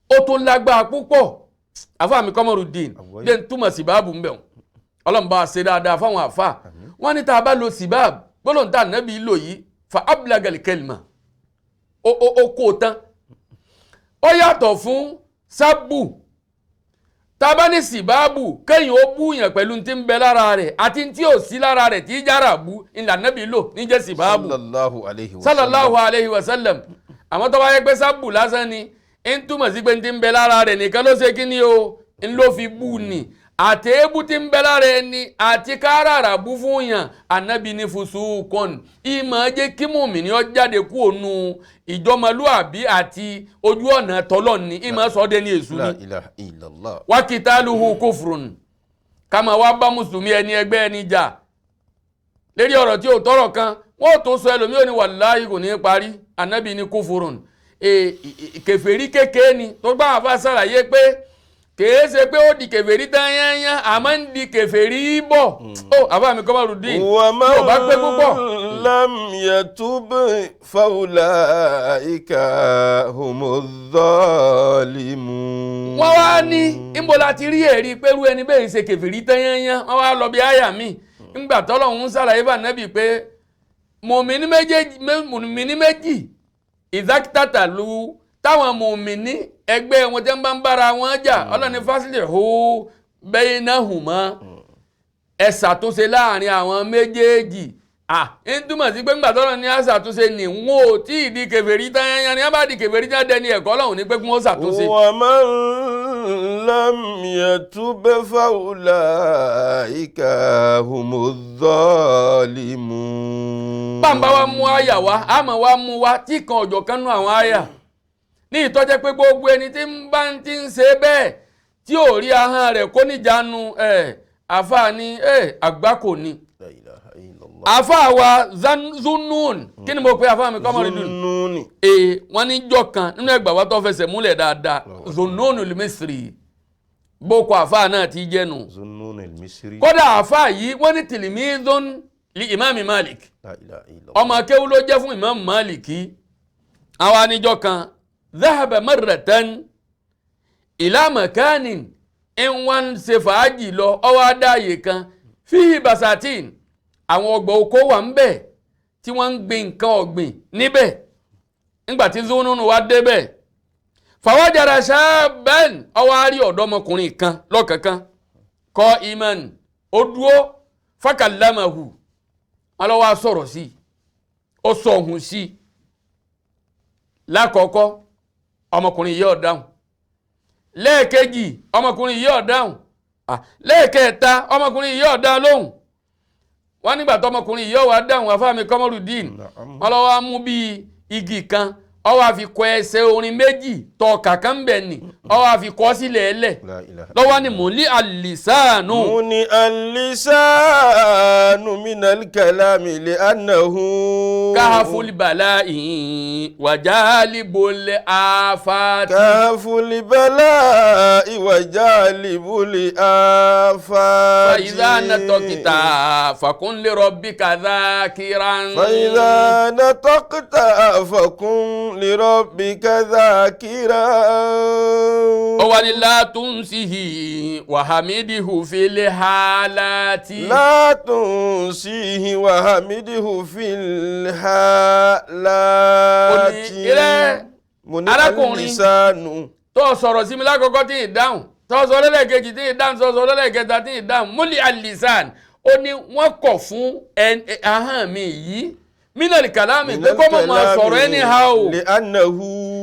ó tún lágbára púpọ̀. Àfáà mi Kọ́mọ́rùdín Àwọ̀yé. dé ń túmọ̀ sibabu ń bẹ̀ wọ́n. Ọlọ́run bá a ṣe dáadáa fáwọn àfáà. Wọ́n ní tá a bá lo sibab, gbólóhùn tá Ànábì lò yìí, fa ablagal kalima, ó kó o tán. Ó yàtọ̀ fún sábù. Tá a bá ní sibabu, kéèyàn ó búyàn pẹ̀lú tí ń bẹ lára rẹ̀ àti tí ò sí lára rẹ̀ tí í jára bú, ìlànà Ànábì lò níjẹ́ sibabu Sallallahu alayhi wa sallam. sallallahu alayhi wa sallam. Àmọ́ tó bá yẹ pé sábù lásán ni, ń túmọ̀ sí pé ń ti ń bẹ lára rẹ̀ nìkan ló ṣe kí ni o, ń ló fi bú ni. Àtẹ̀ébú ti ń bẹ lára ẹni àti káràrà bú fún yàn, Ànábì ní fusukun, ìmọ̀ jẹ́ kí mùmínì ó jáde kú ònu ìjọmọlúàbí àti ojú ọ̀nà tọ́lọ̀ ni, ìmọ̀ sọ́dẹ̀ ní èṣù La ni. ilaha illallah. Wa kitaluhu kufrun, ká máa wá bá mùsùlùmí ẹni ẹgbẹ́ ẹni jà lérí ọ̀rọ̀ tí ò tọ́rọ̀ kan, wọ́n ò tó sọ ẹlòmíì ò ní wàláhì kò ní í parí. Ànábì ní kufurun, kèfèrí kékeré ni. Tó gbà wọ́n fà sàlàyé pé kèé ṣe pé ó di kèfèrí tán yányán, àmọ́ ń di kèfèrí bọ̀. Ó àbá mi Kọ́mọ́rùdín Wa man yóò bá pé púpọ̀. lam yatub fa ulaika humu dhalimun. Wọ́n wá ní níbo la ti rí ẹ̀rí pẹ̀lú ẹni bẹ́ẹ̀ ṣe kèfèrí tán yányán? Wọ́n wá lọ bí àyà mi ńgbà tọ́lọ́hún ń sàlàyé bá Nábì pé mùmíní méjèèjì, mùmíní méjì ìdákítàtà lu táwọn mùmíní ẹgbẹ́ wọn tẹ́ ń bá ń bára wọn jà, ọlọ́ni faslihu bainahuma, ẹ ṣàtúnṣe láàrin àwọn méjèèjì. À ń túmọ̀ sí pé ńgbà tọ́lọ́ ní á ṣàtúnṣe ni wọn ò tí ì di kèfèrí tán yányán ni. Wọ́n bá di kèfèrí tán dẹni ẹ̀kọ́, Ọlọ́run ní pé kí wọ́n ṣàtúnṣe. Wa man lam yatub fa ulaika humu dhalimun. Bàǹbá wa mú àyà wá, àmọ́ wa mú wa tí kan ọ̀jọ̀ kan nú àwọn àyà ní ìtọ́jẹ́ pé gbogbo ẹni tí ń bá ń ti ń ṣe bẹ́ẹ̀ tí ò rí ahọ́n rẹ̀ kó níjànú ẹ̀, àfáà ní ẹ̀ àgbákò ni. La ilaha illallah. Àfáà wa Zunun, kí ni mo pe àfáà mi Kọ́mọ́rùdín? Zunnuni. Ee, wọ́n ní jọ́ kan nínú ẹgbàá wa tó fẹsẹ̀ múlẹ̀ dáadáa, Zunun al-Misri, boko àfáà náà ti jẹ́nu. Zunnuni al-Misri. Kódà àfáà yìí wọ́n ní tilimizun li Imam Malik, La ilaha illallah. ọmọ akéwú ló jẹ́ fún Imam Maliki. Àwọn anijọ́ kan dhahaba marratan ila makanin, ń wá ń ṣe fàájì lọ, ọwọ́ adáyè kan fihi basatin, àwọn ọgbà oko wà ń bẹ̀ tí wọ́n ń gbin nǹkan ọ̀gbìn níbẹ̀. Ńgbà tí Zununu wá débẹ̀, fawajara shaban, ọwọ́ á rí ọ̀dọ́mọkùnrin kan lọ́kànkan kọ́ iman, ó dúró, fakallamahu, wọn lọ wá sọ̀rọ̀ sí i, ó sọ ohun sí i. Lákọ̀ọ́kọ́ ọmọkùnrin yìí ò dáhùn, lẹ́ẹ̀kejì ọmọkùnrin yìí ò dáhùn, lẹ́ẹ̀kẹta ọmọkùnrin yìí ò dá lóhùn. Wọ́n nígbà tó ọmọkùnrin yìí ò wá dáhùn, afáàmì Kọ́mọ́rùdín, Na'am. wọ́n lọ wá mú bíi igi kan, ó wá fi kọ ẹsẹ̀ orin méjì tọ kàkà ń bẹ̀ ni, ó wá fi kọ sílẹ̀ ẹlẹ̀. La ilaha. Lọ́wọ́ ni mò ń lé àlìsáànù. Muni al-lisanu min al-kalami li'annahu. Káfúlì bàlá ìhìn wàjálìbọlẹ̀ àfàtì. Kahful bala'i wa jalibul afati. فإذا نطقت فكن لربك ذاكرا. فإذا نطقت فكن لربك ذاكرا. Ó wà ní látúnṣìhì wàhámídìhù fil hálàtì. لا تنسيه وحمده في الحالات. Ó ní, "Ìrẹ́, Mo ní arákùnrin." al-lisanu. Tó sọ̀rọ̀ sí mi lákọ̀ọ́kọ́ tí ì dáhùn, tó sọ lẹ́lẹ́kejì tí ì dáhùn, tó sọ lẹ́lẹ́kẹta tí ì dáhùn, múlì àlìsàn, ó ní wọ́n kọ̀ fún ahọ́n mi yìí mínàlì kàlámì pé kó mọ̀ máa sọ̀rọ̀ anyhow, لأنه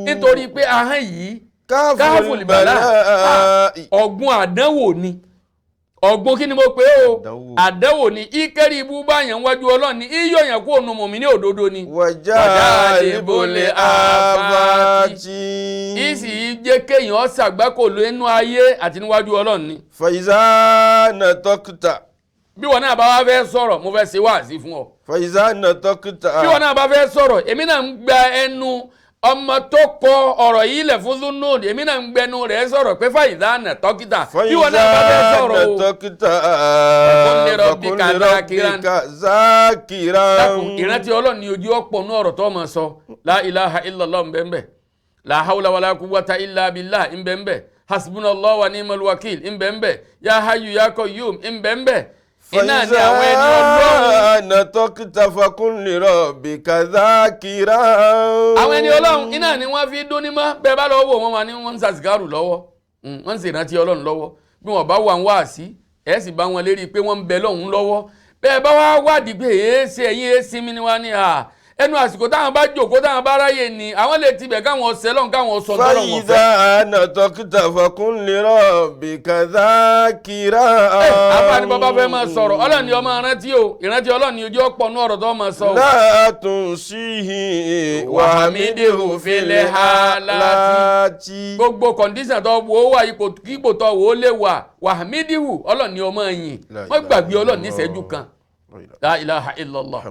nítorí pé ahọ́n yìí káfùlì káfùlì bàlá bàlá ọ̀gbun àdánwò ni. Ọ̀gbun kí ni mo pè é o? Àdánwò. Àdánwò ni. Ìkẹ́rì ibú báyẹn wájú Ọlọ́run ni iyọ̀ yẹn kó nu mọ̀mí ní òdodo ni. wàjálìbólè àfàtì. Ìsì jẹ́ kéèyàn ṣàgbákò lónú ayé àti níwájú Ọlọ́run ni. Fàyíṣà nàtọ́kùtà. Bí wọn náà bá wá fẹ́ sọ̀rọ̀, mo fẹ́ ṣe wáàsí fún ọ. فإذا نطقت Bí wọn náà bá fẹ́ sọ̀rọ̀, èmi náà ń gba ẹnu ọmọ tó kọ ọ̀rọ̀ yìí lẹ̀ fún Zunnun, èmi náà ń gbẹnu rẹ̀ sọ̀rọ̀ pé فإذا نطقت. Bí wọn náà bá fẹ́ فإذا sọ̀rọ̀ o. نطقت فقل لربك فقل ذاكرا. لربك ذاكرا. Dákun, ìrántí Ọlọ́run ní ojú ọ̀pọ̀ ní ọ̀rọ̀ tó máa sọ. لا إله إلا الله ńbẹ́ńbẹ́, لا حول ولا قوة إلا بالله ńbẹ́ńbẹ́, حسبنا الله ونعم الوكيل ńbẹ́ńbẹ́, يا حي يا قيوم ńbẹ́ńbẹ́. Iná ni àwọn ẹni Ọlọ́run. فإذا نطقت فقل لربك ذاكرا. Àwọn ẹni Ọlọ́run iná ni wọ́n fi dún ní mọ́. Bẹ́ẹ̀ bá lọ wò wọ́n, wà ní wọ́n ń sàṣìkárù lọ́wọ́, wọ́n ń ṣèrántí Ọlọ́run lọ́wọ́. Bí wọ́n bá wà ń wáàsí, ẹ̀ sì bá wọn lérí pé wọ́n ń bẹ lọ́hùn lọ́wọ́. Bẹ́ẹ̀ bá wá wádìí pé èé ṣe ẹ̀yìn èé sinmi ni wọ́n ní à ẹnu àsìkò táwọn bá jòkó, táwọn bá ráyè ni àwọn lè tibẹ̀ káwọn ọ̀sẹ̀ lọ́hùn, káwọn sọ tọ́lọ́hùn ọ̀fẹ́. فإذا نطقت فقل لربك ذاكرا. Àfààní bàbá fẹ́ máa sọ̀rọ̀, Ọlọ́run ni ọmọ rántí o. Ìrántí Ọlọ́run ni ojú ọ̀pọ̀ nú ọ̀rọ̀ tó máa sọ o. لا تنسيه وحمده في الحالات. Gbogbo condition tó wo wà, ipò kípò tó wo lè wà, وحمده, Ọlọ́run ni ọmọ yìn. Wọ́n gbàgbé Ọlọ́run ní ìṣẹ́jú kan. لا إله إلا الله،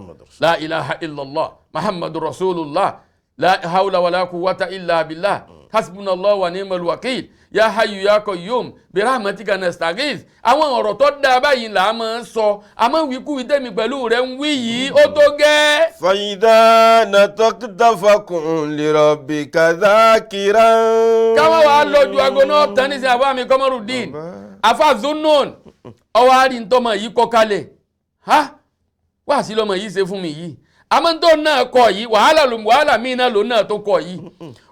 لا إله إلا الله، محمد رسول الله، لا حول ولا قوة إلا بالله، حسبنا الله ونعم الوكيل، يا حي يا قيوم برحمتك نستغيث. Àwọn ọ̀rọ̀ tó dáa báyìí là á máa ń sọ, àmọ́ wíkúwí tẹ̀mí pẹ̀lú rẹ̀ ń wí yìí, ó tó gẹ́. فإذا نطقت فقل لربك ذاكرا. Káwọn wàá lọ ju aago náà tán ní sin àbá mi Kọ́mọ́rùdín afa Zunnun, ọwọ́ àárín tọmọ yìí kọ kalẹ̀ ha wá sí lọmọ yìí ṣe fún mi yìí. Àmọ́ tó náà kọ yìí, wàhálà ló wàhálà míì náà ló náà tó kọ yìí,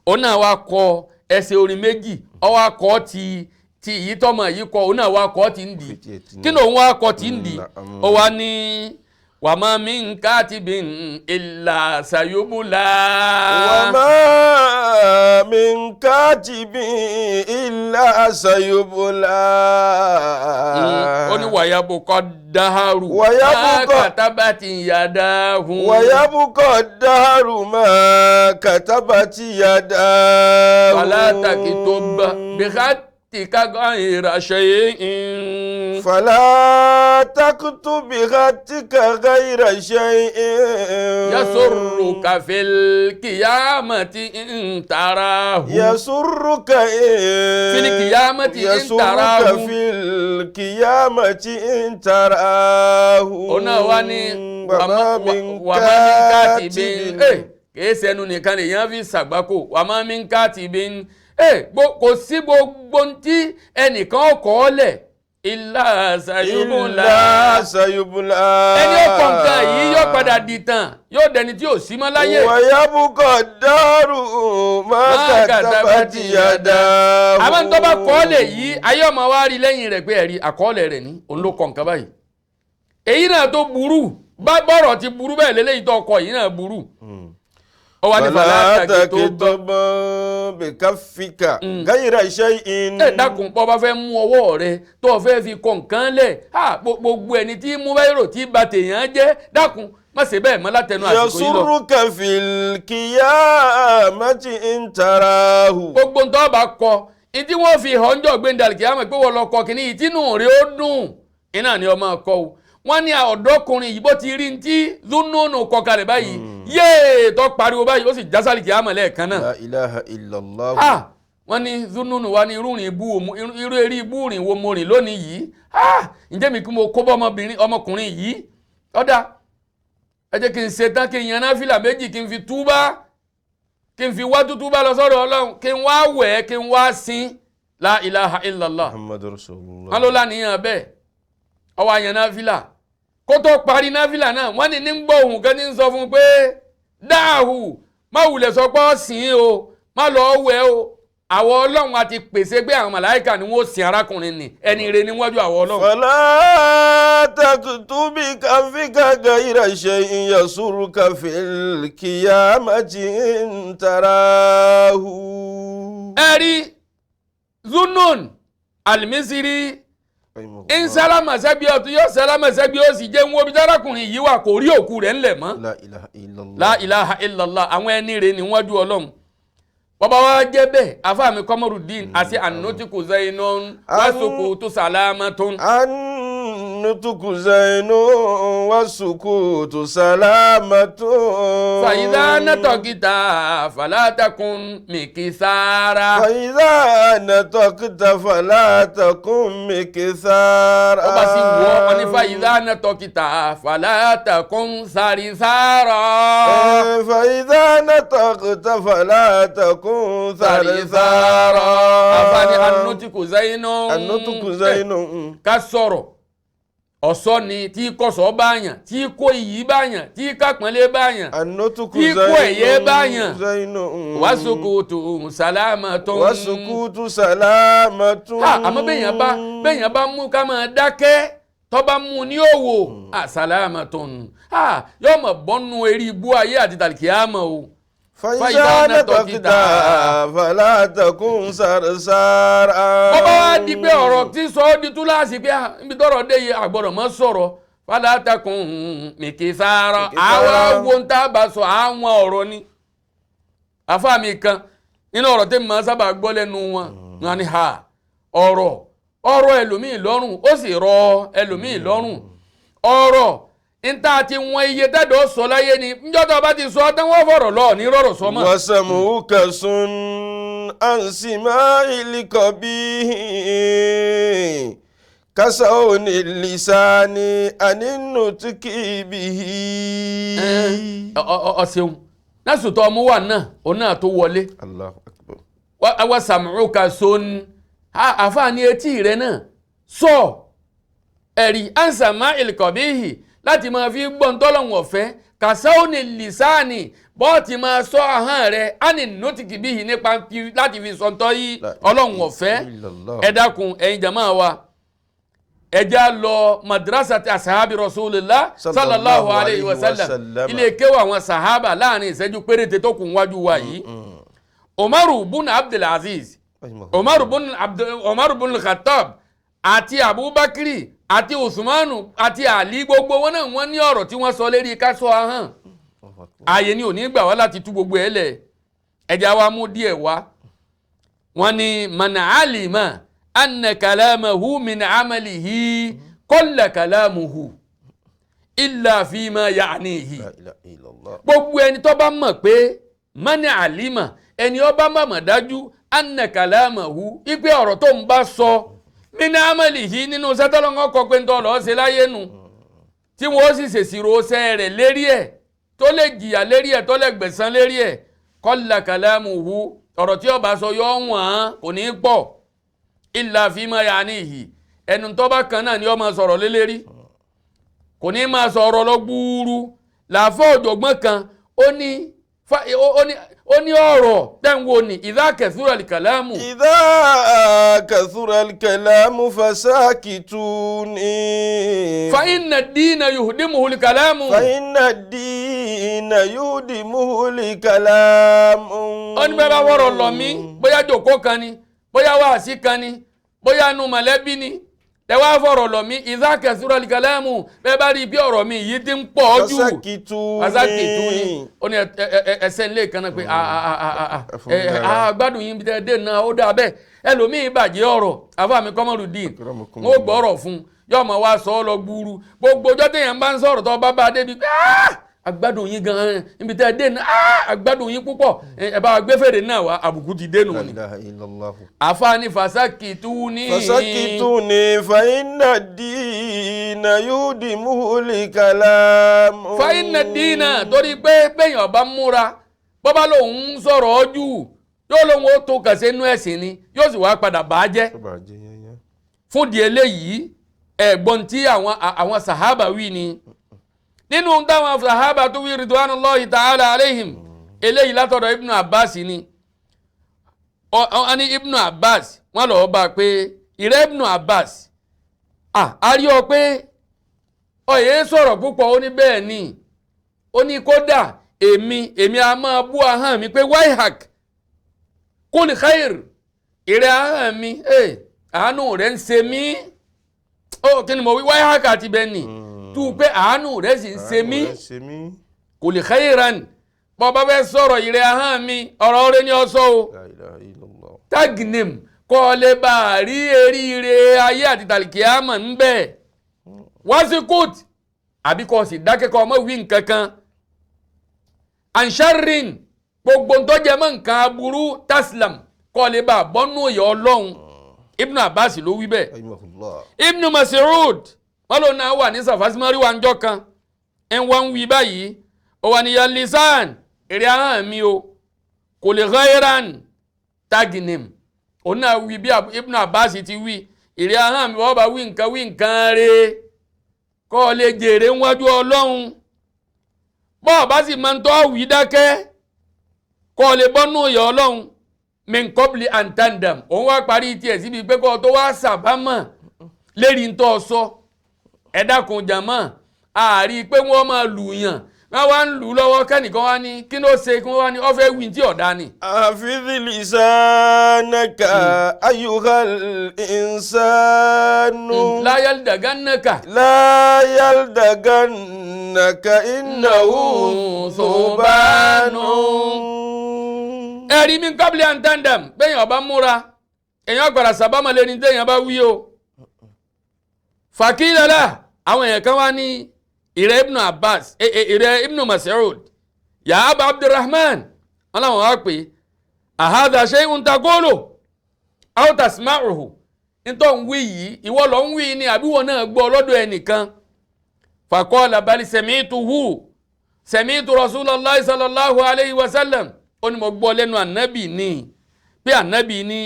òun náà wá kọ ẹsẹ̀ orin méjì. Ọwọ́ akọ ti yìí tọmọ yìí kọ, òun náà wá kọ ti ń di kí ló ń wá kọ ti ń di. Ó wá ní وما من كاتب إلا سيبلى. وما من كاتب إلا سيبلى. Ó ní ويبقى الدهر ويبقى- ما كتبت يداه. ويبقى الدهر ما كتبت يداه. فلا تكتب بخطك غير شيء. فلا تكتب بخطك غير شيء. يسرك في القيامة إن تراه. يسرك إن في القيامة إن يسرك تراه. في القيامة إن تراه. Òun náà wá ní وما من وما من كاتب كاتب. Kìí ṣẹnu nìkan lèèyàn fi ṣàgbákò. وما من كاتب, kò sí gbogbo tí ẹnìkan kọ́ ọ lẹ̀ إلا سيبلى. إلا سيبلى. Ẹni ó kọ nǹkan yìí yóò padà dìtàn, yóò dẹni tí ò sí mọ́ láyé. ويبقى الدهر ما ما كتبت كتبت يداه. Àmọ́ tó bá kọ́ọ̀lẹ̀ yìí, ayé ọmọ wa rí lẹ́yìn rẹ̀ pé ẹ̀rí àkọọ́lẹ̀ rẹ̀ ní òun ló kọ nǹkan báyìí. Èyí náà tó burú bá bọ́rọ̀ ti burú bẹ́ẹ̀ lélẹ́yìí tó kọ yìí náà burú. Ó wá ní فلا فلا تكتب تكتب بكفك غير شيء. Ẹ dákun, bọ́ bá fẹ́ mú ọwọ́ rẹ tó o fẹ́ fi kọ nǹkan lẹ̀ ha, gbogbo ẹni tí mú báyìí tí ba tèèyàn jẹ́, dákun, má ṣe bẹ́ẹ̀ mọ́ látẹnu àsìkò yìí lọ. يسرك في القيامة إن تراه. Gbogbo ń tọ́ bá kọ ìdí wọ́n fi hàn jọ gbẹ̀ndàlì kìí àmọ̀ pé wọ́n lọ kọ kìíní ìtínú rẹ̀ ó dùn, iná ni ọmọ kọ o. Wọ́n ní ọ̀dọ́kùnrin yìí, bó ti rí ní tí Zunnunu kọ kalẹ̀ báyìí, yéè tó pariwo báyìí, ó sì jásálì kìí àmọ̀ lẹ́ẹ̀kan náà. لا إله إلا الله. Ah, wọ́n ní Zunnunu wa ní irú rìn ibú wo irú eré ibú rìn wo mo rìn lónìí yìí? Ah, ǹjẹ́ mi kí mo kó bọ́ ọmọbìnrin ọmọkùnrin yìí? Ọ̀dà, ẹ jẹ́ kí n ṣe tán, kí n yan náfìlà méjì, kí n fi túbá, kí n fi wá tútúbá lọ sọ́dọ̀ Ọlọ́run, kí n wá wẹ̀ ẹ́, kí n wá sin. لا إله إلا الله. محمد رسول الله. Wọn ló láníyàn bẹ́ẹ̀, ọwọ́ àyàn náfìlà. Kó tó parí náfìlà náà, wọ́n ní ní gbọ́ ohùn kan ní sọ fún un pé dáhù, má wulẹ̀ sọ pé ó sìn o, má lọ́ọ́ wẹ̀ o, àwọn Ọlọ́run àti pèsè pé àwọn màláìkà ni wọ́n sin arákùnrin ni, ẹni ire níwájú àwọn Ọlọ́run. فلا تكتب بكفك غير شيء يسرك في القيامة إن تراه. Ẹ rí Zunun Alimisiri ń sálámà sẹ́bi ọ̀tún, yóò sálámà sẹ́bi òsì, jẹ́ ń wo bí arákùnrin yìí wà, kò rí òkú rẹ̀ ńlẹ̀ mọ́. لا إله إلا الله. لا إله إلا الله. Àwọn ẹni rè níwájú Ọlọ́run. Bọ́bá wa jẹ́ bẹ́ẹ̀, afáàmì Kọ́mọ́rùdín àti النطق زين والسكوت سلامة. النطق زين والسكوت سلامة. فإذا نطقت فلا تكن مكسارا. فإذا نطقت فلا تكن مكسارا. Ó bá sì wọ́ ọ ní فإذا نطقت فلا تكن ثرثارا. فإذا نطقت فلا تكن ثرثارا. Àfààní النطق زين. النطق زين. Ká sọ̀rọ̀ ọ̀sọ́ ni tí kọ̀sọ́ báyàn, tí kó iyì báyàn, tí kápọ́nlé báyàn, tí kó ẹ̀yẹ báyàn. Wasukutu salamatun. Wasukutu salamatun. Àmọ́ bẹ́yàn bá mú ká máa dákẹ́, tó bá mú ní òwò salamatun, yóò mọ̀ bọ́nu eré ibú ayé àti tàlìkìyàmọ̀ o. Fàyíṣà nàtọ̀kìtà fàlàtàkùn sàrsára. Bọ́bá wa di pé ọ̀rọ̀ tí sọ ọ́ di túláàsì pé ibi tọ́rọ̀ dé yìí àgbọ̀dọ̀ mọ́ sọ̀rọ̀, fàlàtàkùn mìkìsára. Àwa wo ń tá a bá sọ àwọn ọ̀rọ̀ ni. Àfáà mi kan nínú ọ̀rọ̀ tí mo sábà gbọ́ lẹ́nu wọn wọn ni ha ọ̀rọ̀ ọ̀rọ̀ ẹlòmíì lọ́rùn, ó sì rọ ẹlòmíì lọ́rùn. Ọ̀rọ̀ nta ti wọn iye tẹ́dọ̀ sọ láyé ni njọ́ tó bá ti sọ tán wọ́n fọ̀rọ̀ lọ ní rọ̀rọ̀ sọ mọ́. Wasamuka sun ansima ilikobi kasaoni lisani aninu tukibihi. Ọ ṣeun lásìtọ́ ọmọ wa náà òun náà tó wọlé. Allahu akbar. Wasamuka sun àfààní etí rẹ náà sọ ẹ̀rí ansama ilikobihi láti máa fi gbọ́n tọ́lọ́hún ọ̀fẹ́ kàsáwọ́nì lìsáàní bọ́ọ̀tì máa sọ ahọ́n rẹ̀ ánì nọ́tìkì bíi nípa láti fi sọ̀tọ́ yí ọlọ́hún ọ̀fẹ́. Ẹ dákun ẹ̀yin jàmáà wa, ẹ já lọ madrasa ti asahabi rasulillah sallallahu alayhi wa sallam, ilé kéwà àwọn sahaba láàrin ìṣẹ́jú péréte tó kù wájú wa yìí. Umaru bun Abdulaziz, Umaru bun Khattab àti Abubakiri àti Usmanu àti Ali, gbogbo wọn náà wọ́n ní ọ̀rọ̀ tí wọ́n sọ lérí ká sọ ahọ́n. Ààyè ni ò ní gbà wá láti tú gbogbo ẹ̀ lẹ̀, ẹja wa mú díẹ̀ wá. Wọ́n ní man alima anna kalamahu min amalihi qalla kalamuhu illa fima ya'nihi. Gbogbo ẹni tó bá mọ̀ pé man alima, ẹni ó bá mọ̀ dájú anna kalamahu, ipe ọ̀rọ̀ tó ń bá sọ min amalihi nínú sẹ́tọ́lọ́ngọ́ kọ pé ń tọ́ lọ́ọ́ ṣe láyé nu, tí wọ́n sì ṣèṣirò ṣẹ́ rẹ̀ lérí ẹ̀, tó lè jìyà lérí ẹ̀, tó lè gbẹ̀san lérí ẹ̀, qalla kalamuhu, ọ̀rọ̀ tí ó bá sọ yọ wọ́n kò ní í pọ̀, illa fima ya'nihi, ẹnu tó bá kan náà ni ó máa sọ̀rọ̀ lé lérí, kò ní máa sọ̀rọ̀ lọ gbúurú. Làáfọ̀ ọ̀jọ̀gbọ́n kan ó ní ọ̀rọ̀ tẹ́ǹwó ni idha kathura al-kalamu. Idha kathura al-kalamu fasakituni. Fa inna ad-dina yuhdimuhu al-kalamu. Fa inna ad-dina yuhdimuhu al-kalamu. Ó ní bẹ́ẹ̀ bá wọ̀rọ̀ lọ mí, bóyá jòkó kan ni, bóyá wáàsí kan ni, bóyá nu mọ̀lẹ́bí ni, ẹ wá fọ̀rọ̀ lọ mí, idha kathura al-kalamu, bẹ́ẹ̀ bá rí bí ọ̀rọ̀ mi yìí ti ń pọ̀ jù. Fasakituni. Ó ní ẹsẹ̀ ilé kan náà pé gbádùn yín bí dé náà ó dà bẹ́ẹ̀. Ẹlòmíì bàjẹ́ ọ̀rọ̀ àfa mi Kọ́mọ́rùdín, wọ́n gbọ́ ọ̀rọ̀ fún un, yóò máa wá sọ ọ́ lọ gbúrú. Gbogbo ọjọ́ téèyàn bá ń sọ̀rọ̀ tó bá bá débi pé agbádùn yín gan-an níbi tẹ́ ẹ dé náà, agbádùn yín púpọ̀, ẹ bá gbé fèrè náà wá, àbùkù ti dénú ni. Àfààní fasakituni. Fasakituni fa inna dina yudimuhu likalam. Fa inna dina, torí pé bẹ́yìn ọba múra bọ́bá lòun ń sọ̀rọ̀ ojú yóò lòun ó tó kàṣẹ́ inú ẹ̀sìn ni, yóò sì wá padà bàá jẹ́. Fún di eléyìí ẹ̀gbọ́n tí àwọn sàhábà wí ni nínú táwọn sàhábà tó wí ridwanullahi ta'ala alayhim, eléyìí látọ̀dọ̀ Ibn Abbas ni. Wọ́n ní Ibn Abbas wọ́n lọ́ọ́ bá a pé ìrẹ́ Ibn Abbas, a rí ọ pé ọ̀yẹ́ sọ̀rọ̀ púpọ̀. Ó ní bẹ́ẹ̀ ni, ó ní kódà èmi a máa bú ahọ́n mi pé waihak kul khair, ìrẹ́ ahọ́n mi àánú rẹ̀ ń ṣe mí. Ó kí ni mo wí, waihak àti bẹ́ẹ̀ ni tú pé àánú rẹ̀ sì ń ṣe mí, kul khairan, bọ́ bá fẹ́ sọ̀rọ̀ ìrẹ́ ahọ́n mi ọ̀rọ̀ rẹ̀ ni ọ sọ o, tagnim, kọ́ lè bá a rí eríire ayé àti tàlìkíámọ̀ ń bẹ̀. Wasikut àbí kò sì dákẹ́kọ̀ọ́ ọmọ wí nǹkan kan. Ansharin gbogbo ntọ́jẹ́ mọ́ nǹkan aburú taslam kọ́ lè bá bọ́nú ìyá Ọlọ́run. Ibn Abbas ló wí bẹ́ẹ̀. Ibn Mas'ud wọn lòun náà wà ní sàfàsímọ́rí wa njọ́ kan ń wá ń wí báyìí, ó wà ní ya lisan èrè ahọ́n mi o kò lè ghayran taginim. Òun náà wí bí Ibn Abbas ti wí, èrè ahọ́n mi wọ́n bá wí nǹkan wí nǹkan re kọ́ lè jèrè níwájú Ọlọ́run. Bọ́ọ̀ bá sì máa ń tọ́ wí dákẹ́ kọ́ lè bọ́nú ìyá Ọlọ́run. Min qabli an tandam, òun wá parí tiẹ̀ síbi pé kọ́ tó wá sàbámọ̀ lérí ń tọ́ sọ. Ẹ dákun jàmọ́, àárí pé wọ́n máa lù yàn, wọ́n wá ń lù lọ́wọ́ kẹ́nìkan wá ní kí ló ṣe, kí wọ́n wá ní ọ́fẹ́ wí tí ọ̀dá ni. Hafiz lisanaka ayyuhal insanu. La yaldagannaka. La yaldagannaka innahu thubanu. Ẹ̀rí mi qabli an tandam, bẹ́yìn ọba múra èèyàn gbàrà sábàmọ̀ lẹ́ni téèyàn bá wí o. Fàkìlẹ́lá àwọn èèyàn kan wá ní ìrẹ́ Ibn Abbas, ìrẹ́ Ibn Mas'ud, ya Aba Abdurrahman, wọn làwọn wá pé ahadha shay'un taqulu aw tasma'uhu, nítorí ń wí yìí ìwọ lọ ń wí ni àbí wọn náà gbọ́ lọ́dọ̀ ẹnìkan. Faqala bal sami'tuhu sami'tu Rasulallahi sallallahu alayhi wa sallam, ó ní mo gbọ́ lẹ́nu ànábì ní pé ànábì ní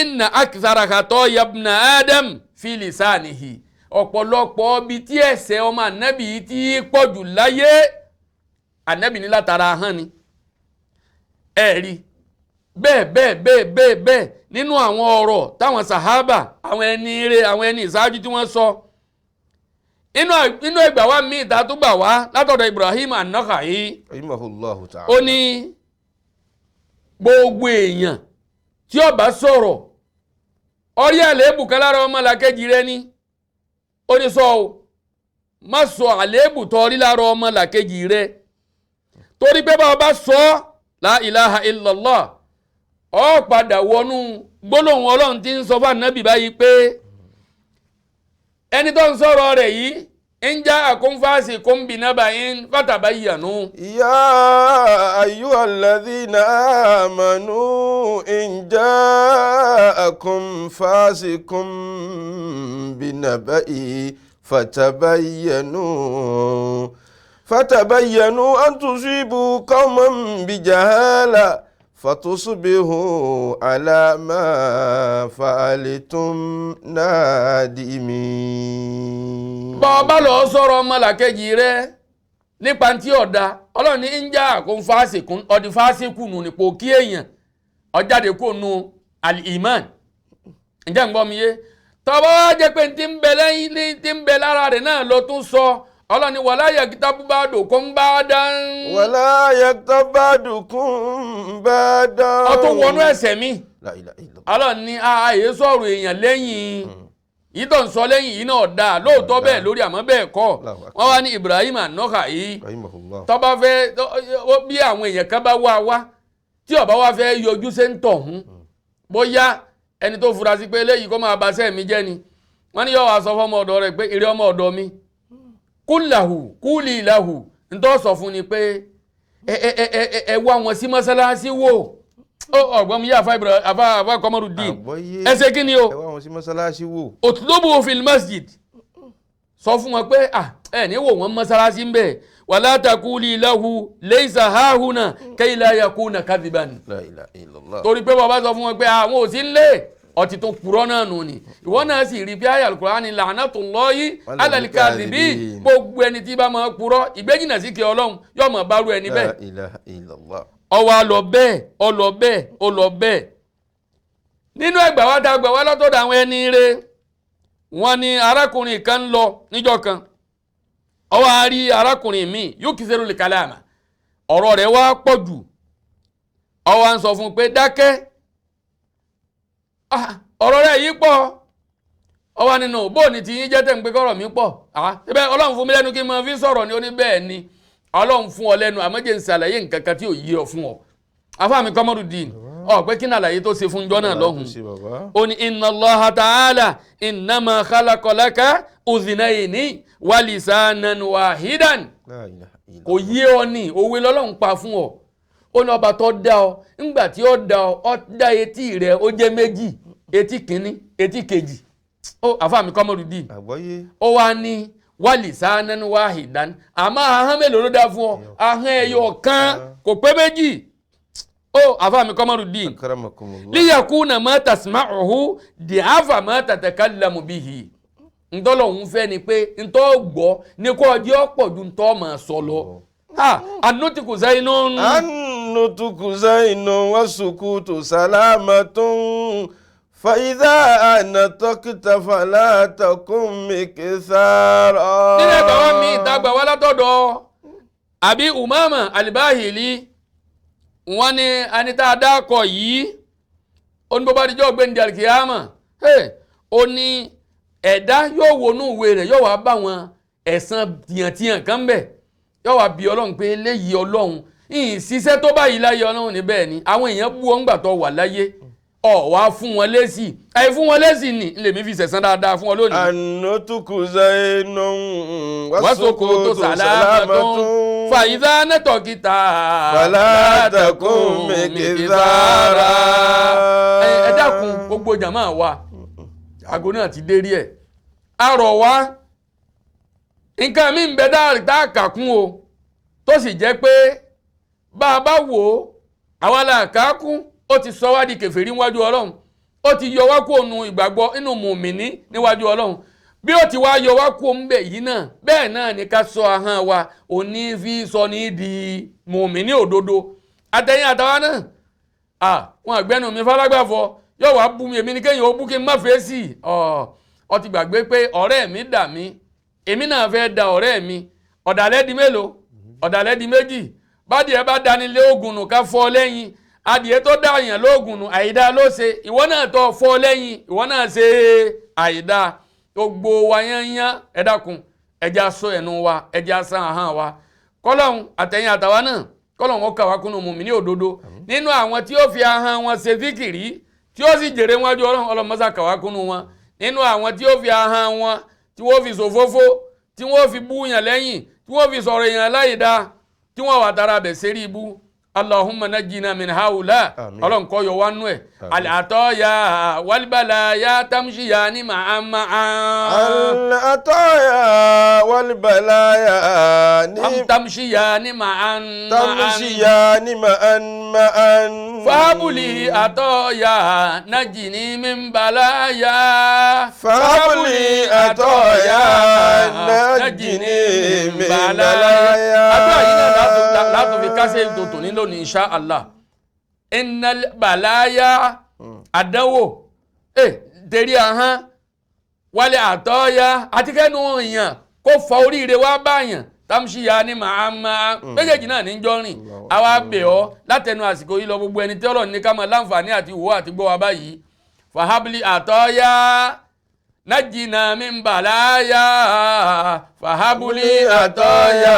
inna akthara khataya ibn Adam fi lisanihi, ọ̀pọ̀lọpọ̀ bí tí ẹ̀ṣẹ̀ ọmọ ànábì yìí ti pọ̀ jù láyé, ànábì ní látara ahọ́n ni. Ẹ rí bẹ́ẹ̀ bẹ́ẹ̀ bẹ́ẹ̀ bẹ́ẹ̀ bẹ́ẹ̀ nínú àwọn ọ̀rọ̀ táwọn sàhábà, àwọn ẹni ire, àwọn ẹni ìṣáájú tí wọ́n sọ. Inú ẹgbà wa míì tá a tún gbà wá látọ̀dọ̀ Ibrahim an-Nakha'i, ó ní gbogbo èèyàn tí ó bá sọ̀rọ̀ orí àléébù kan lára ọmọlàkejì rẹ ni, ó ní sọ o, má sọ àléébù tó rí lára ọmọlàkejì rẹ, torí pé bá o bá sọ la ilaha illallah, ó padà wọnú gbólóhùn Ọlọ́run tí ń sọ fún ànábì báyìí pé ẹni tó ń sọ̀rọ̀ rẹ̀ yìí ń já àkóńfàṣì kóńbìnàbà ń fatabayyanu. Ya ayyuhalladhina amanu in ja'akum fasiqun binaba'in fatabayyanu fatabayyanu an tusibu qawman bijahala fatusbihu ala ma fa'altum nadimin. Bọ́ ọ bá lọ sọ̀rọ̀ ọmọlàkejì rẹ nípa tí ọ̀dà Ọlọ́run ní ń já àkó fásikún ọdí fásikún nù nípò kí èèyàn ọjáde kó nu al-iman. Ǹjẹ́ ń gbọ́ mi yé? Tọ́wọ́ wá jẹ́ pé tí ń bẹ lẹ́yìn tí ń bẹ lára rẹ̀ náà ló tún sọ. Ọlọ́run ní wala yaktabu ba'dukum ba'dan. Wala yaktabu ba'dukum ba'dan. Ó tún wọnú ẹ̀ṣẹ̀ mi. Ọlọ́run ní ààyè sọ̀rọ̀ èèyàn lẹ́yìn yìí tó ń sọ lẹ́yìn yìí náà dáa lóòótọ́ bẹ́ẹ̀ lórí àmọ́ bẹ́ẹ̀ kọ́. Wọ́n wá ní Ibrahim an-Nakha'i tó bá fẹ́ bí àwọn èèyàn kan bá wá wá tí ó bá wá fẹ́ yọjú ṣe ń tọ̀ hún bóyá ẹni tó fura sí pé eléyìí kó máa baṣẹ́ mi jẹ́ ni, wọ́n ní yóò wá sọ fọ́mọ ọ̀dọ̀ rẹ̀ pé eré ọmọ ọ̀dọ̀ mi kúláhù kúlìláhù ntọ́ sọ fún ni pé ẹ wá wọn sí mọ́sálásí wò. Ọgbọ́n mi yá àfa Kọmọrùdín ẹ ṣe kí ni o, ẹ wá wọn sí mọ́sálásí wò. Òtúlóbù fil masjid, sọ fún wọn pé ẹ ní wò wọn mọ́sálásí ń bẹ̀. Wala taquli lahu laysa hahuna kay la yakuna kadhiban. Torí pé bàbá sọ fún wọn pé àwọn ò sí ń lé ọtí tó kúrọ́ náà nù ni, ìwọ náà sì rí bí ayé Al-Qur'ani la'natullahi 'alal kadhibin, gbogbo ẹni tí bá máa kúrọ́ ìgbéjìnà sí kí Ọlọ́run yóò máa bá rú ẹni bẹ́ẹ̀. Ọwọ́ àlọ́ bẹ́ẹ̀ ọlọ́ bẹ́ẹ̀ ọlọ́ bẹ́ẹ̀. Nínú ẹgbàá wa tá a gbà wá látọ̀dọ̀ àwọn ẹni rẹ̀, wọ́n ní arákùnrin kan ń lọ níjọ́ kan, ó wá rí arákùnrin míì yukthiru al-kalama, ọ̀rọ̀ rẹ̀ wá pọ̀ jù, ó wá ń sọ fún un pé dákẹ́, ọ̀rọ̀ rẹ̀ yìí pọ̀. Ó wá nínú bó ní ti yín jẹ́ tẹ̀ ń pé kọ́rọ̀ mi pọ̀, síbẹ̀ Ọlọ́run fún mi lẹ́nu kí n máa fi sọ̀rọ̀ ni. Ó ní bẹ́ẹ̀ ni Ọlọ́run fún ọ lẹ́nu, àmọ́ jẹ́ n ṣàlàyé nǹkan kan tí ò yé ọ fún ọ. Afáàmì Kọmọrùdín Ọ pé kí ní àlàyé tó ṣe fún jọ́nà lọ́hùn. Ṣe bàbá. Ó ní inna Allaha ta'ala innama khalaqa laka udhnayni wa lisanan wahidan. La ilaha illallah. Kò yé ọ ní òwe lọ́lọ́run pa fún ọ. Ó ní ọba tó dá ọ, ńgbà tí ó dá ọ, ó dá etí rẹ, ó jẹ́ méjì, etí kìíní, etí kejì. Ó àfa mi Kọ́mọ́rúdì. Àgbọ́yé. Ó wá ní wa lisanan wahidan, àmọ́ ahọ́n mélòó ló dá fún ọ? Ahọ́n ẹyọ kan, kò pé méjì. Ó àfa mi Kọ́mọ́rúdì. Akramakumullah. Liyakuna ma tasma'uhu di'afa ma tatakallamu bihi. Ntọ́lọ̀ ń fẹ́ ni pé ntọ́ gbọ́ ni kò ọjọ́ pọ̀ ju ntọ́ máa sọ lọ. Anutiku zainun. Annutuku zainun wa sukutu salamatun. Fa idha anataqta fala takum mikthara. Nínú ẹgbàá wa mi ìta gbà wá látọ̀dọ̀ àbí Umama Alibahili, wọ́n ní anita adákọ̀ yìí, ó ní bó bá dijọ́ gbẹ̀ndì alikiyama, ó ní ẹ̀dá yóò wọnú ìwé rẹ̀, yóò wá bá wọn ẹ̀san tìyàntìyàn kan bẹ̀, yóò wá bí Ọlọ́run pé eléyìí Ọlọ́run ìyìn ṣiṣẹ́ tó báyìí láyé. Ọlọ́run ní bẹ́ẹ̀ ni àwọn èèyàn bú ọ ńgbà tó wà láyé, ọ wá fún wọn lésì, àì fún wọn lésì ni lèmi fi ṣẹ̀san dáadáa fún ọ lónìí. Annutuku zainun wa Wasukutu salamatun fàyídá nẹ́tọ̀kìtà Fala takum mikthara. Ẹ dákun gbogbo jàmáà wa, aago náà ti dé rí ẹ̀ arọ̀ wá nǹkan mi ń bẹ tá a kà kún o, tó sì jẹ́ pé bá a bá wò ó àwa la kà á kún, ó ti sọ wá di kèfèrí níwájú Ọlọ́run, ó ti yọ wá kó nu ìgbàgbọ́ inú mùmíní níwájú Ọlọ́run. Bí ó ti wá yọ wá kó ń bẹ̀ yìí náà, bẹ́ẹ̀ náà ni ká sọ ahọ́n wa òní fi sọ ní di mùmíní òdodo. Àtẹ̀yìn àtàwa náà, wọn àgbẹ̀nu mi falágbàfọ̀ yóò wá bú mi, èmi ní kéèyàn ó bú kí n má fèsì. Ọ ti gbàgbé pé ọ̀rẹ́ mi dà mí, èmi náà fẹ́ da ọ̀rẹ́ mi. Ọ̀dàlẹ̀ di mélòó? Ọ̀dàlẹ̀ di méjì. Bádìẹ bá dání lé oògùn nù ká fọ́ lẹ́yìn, adìẹ tó dá àyàn lóògùn nù àìdá ló ṣe, ìwọ náà tó fọ́ lẹ́yìn, ìwọ náà ṣe àìdá. Gbogbo wa yányán, ẹ dákun, ẹja sọ ẹnu wa, ẹja sàn ahọ́n wa. Kọ́lọ́hún àtẹ̀yìn àtàwa náà, kọ́lọ́hún ó kà wá kúnnú mùmínì òdodo nínú àwọn tí ó fi ahọ́n wọn ṣe fíkìrí tí ó sì jèrè wájú Ọlọ́run. Ọlọ́mọṣà kà wá kúnnú wọn nínú àwọn tí ó fi ahọ́n wọn tí wọ́n fi ṣòfófó, tí wọ́n fi bú yàn lẹ́yìn, tí wọ́n fi sọ̀rọ̀ èèyàn láìda, tí wọ́n wà tara bẹ̀ sérí ibú. Allahumma najjina min haula. Ọlọ́run kó yọ wá nú ẹ̀. Al-ataya wal-balaya tamshiyani ma'an ma'an. Al-ataya wal-balaya tamshiyani ma'an ma'an. Tamshiyani ma'an ma'an. Fabuli ataya najjini min balaya. Fabuli ataya najjini min balaya. Àdúrà yìí náà látò fi kásẹ̀ ètò tòní lónìí insha Allah. Innal balaya àdánwò tẹ̀rí ahọ́n wálé àtọ́yá àti kẹ́nu èèyàn kó fa oríire wá báyàn tamṣíya ní màá máa méjèèjì náà ní jọ́rìn. Àwa bẹ̀ ọ́ látẹnu àsìkò yìí lọ gbogbo ẹni tí Ọlọ́run ní ká máa láǹfààní àti ìwò àti gbọ́ wa báyìí. Fahabli àtọ́yá najjina min balaya. Fahabli àtọ́yá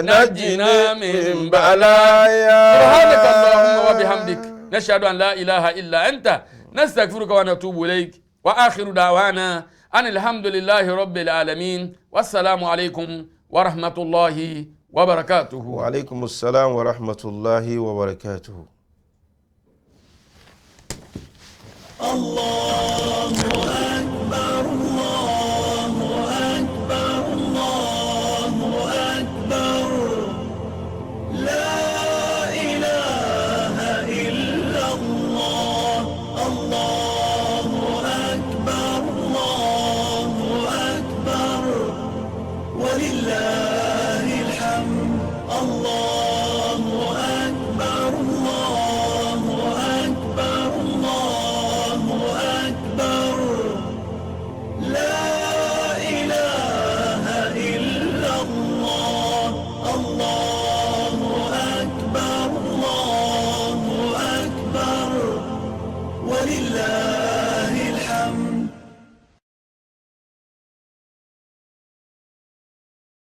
najjina min balaya. Subhanaka Allahumma wa bihamdik nashhadu an la ilaha illa anta nastaghfiruka wa natubu ilayk wa akhiru da'wana anil hamdulillahi rabbil alamin. Wassalamu alaykum wa rahmatullahi wa barakatuhu. Wa alaykumus salam wa rahmatullahi wa barakatuhu. Allah.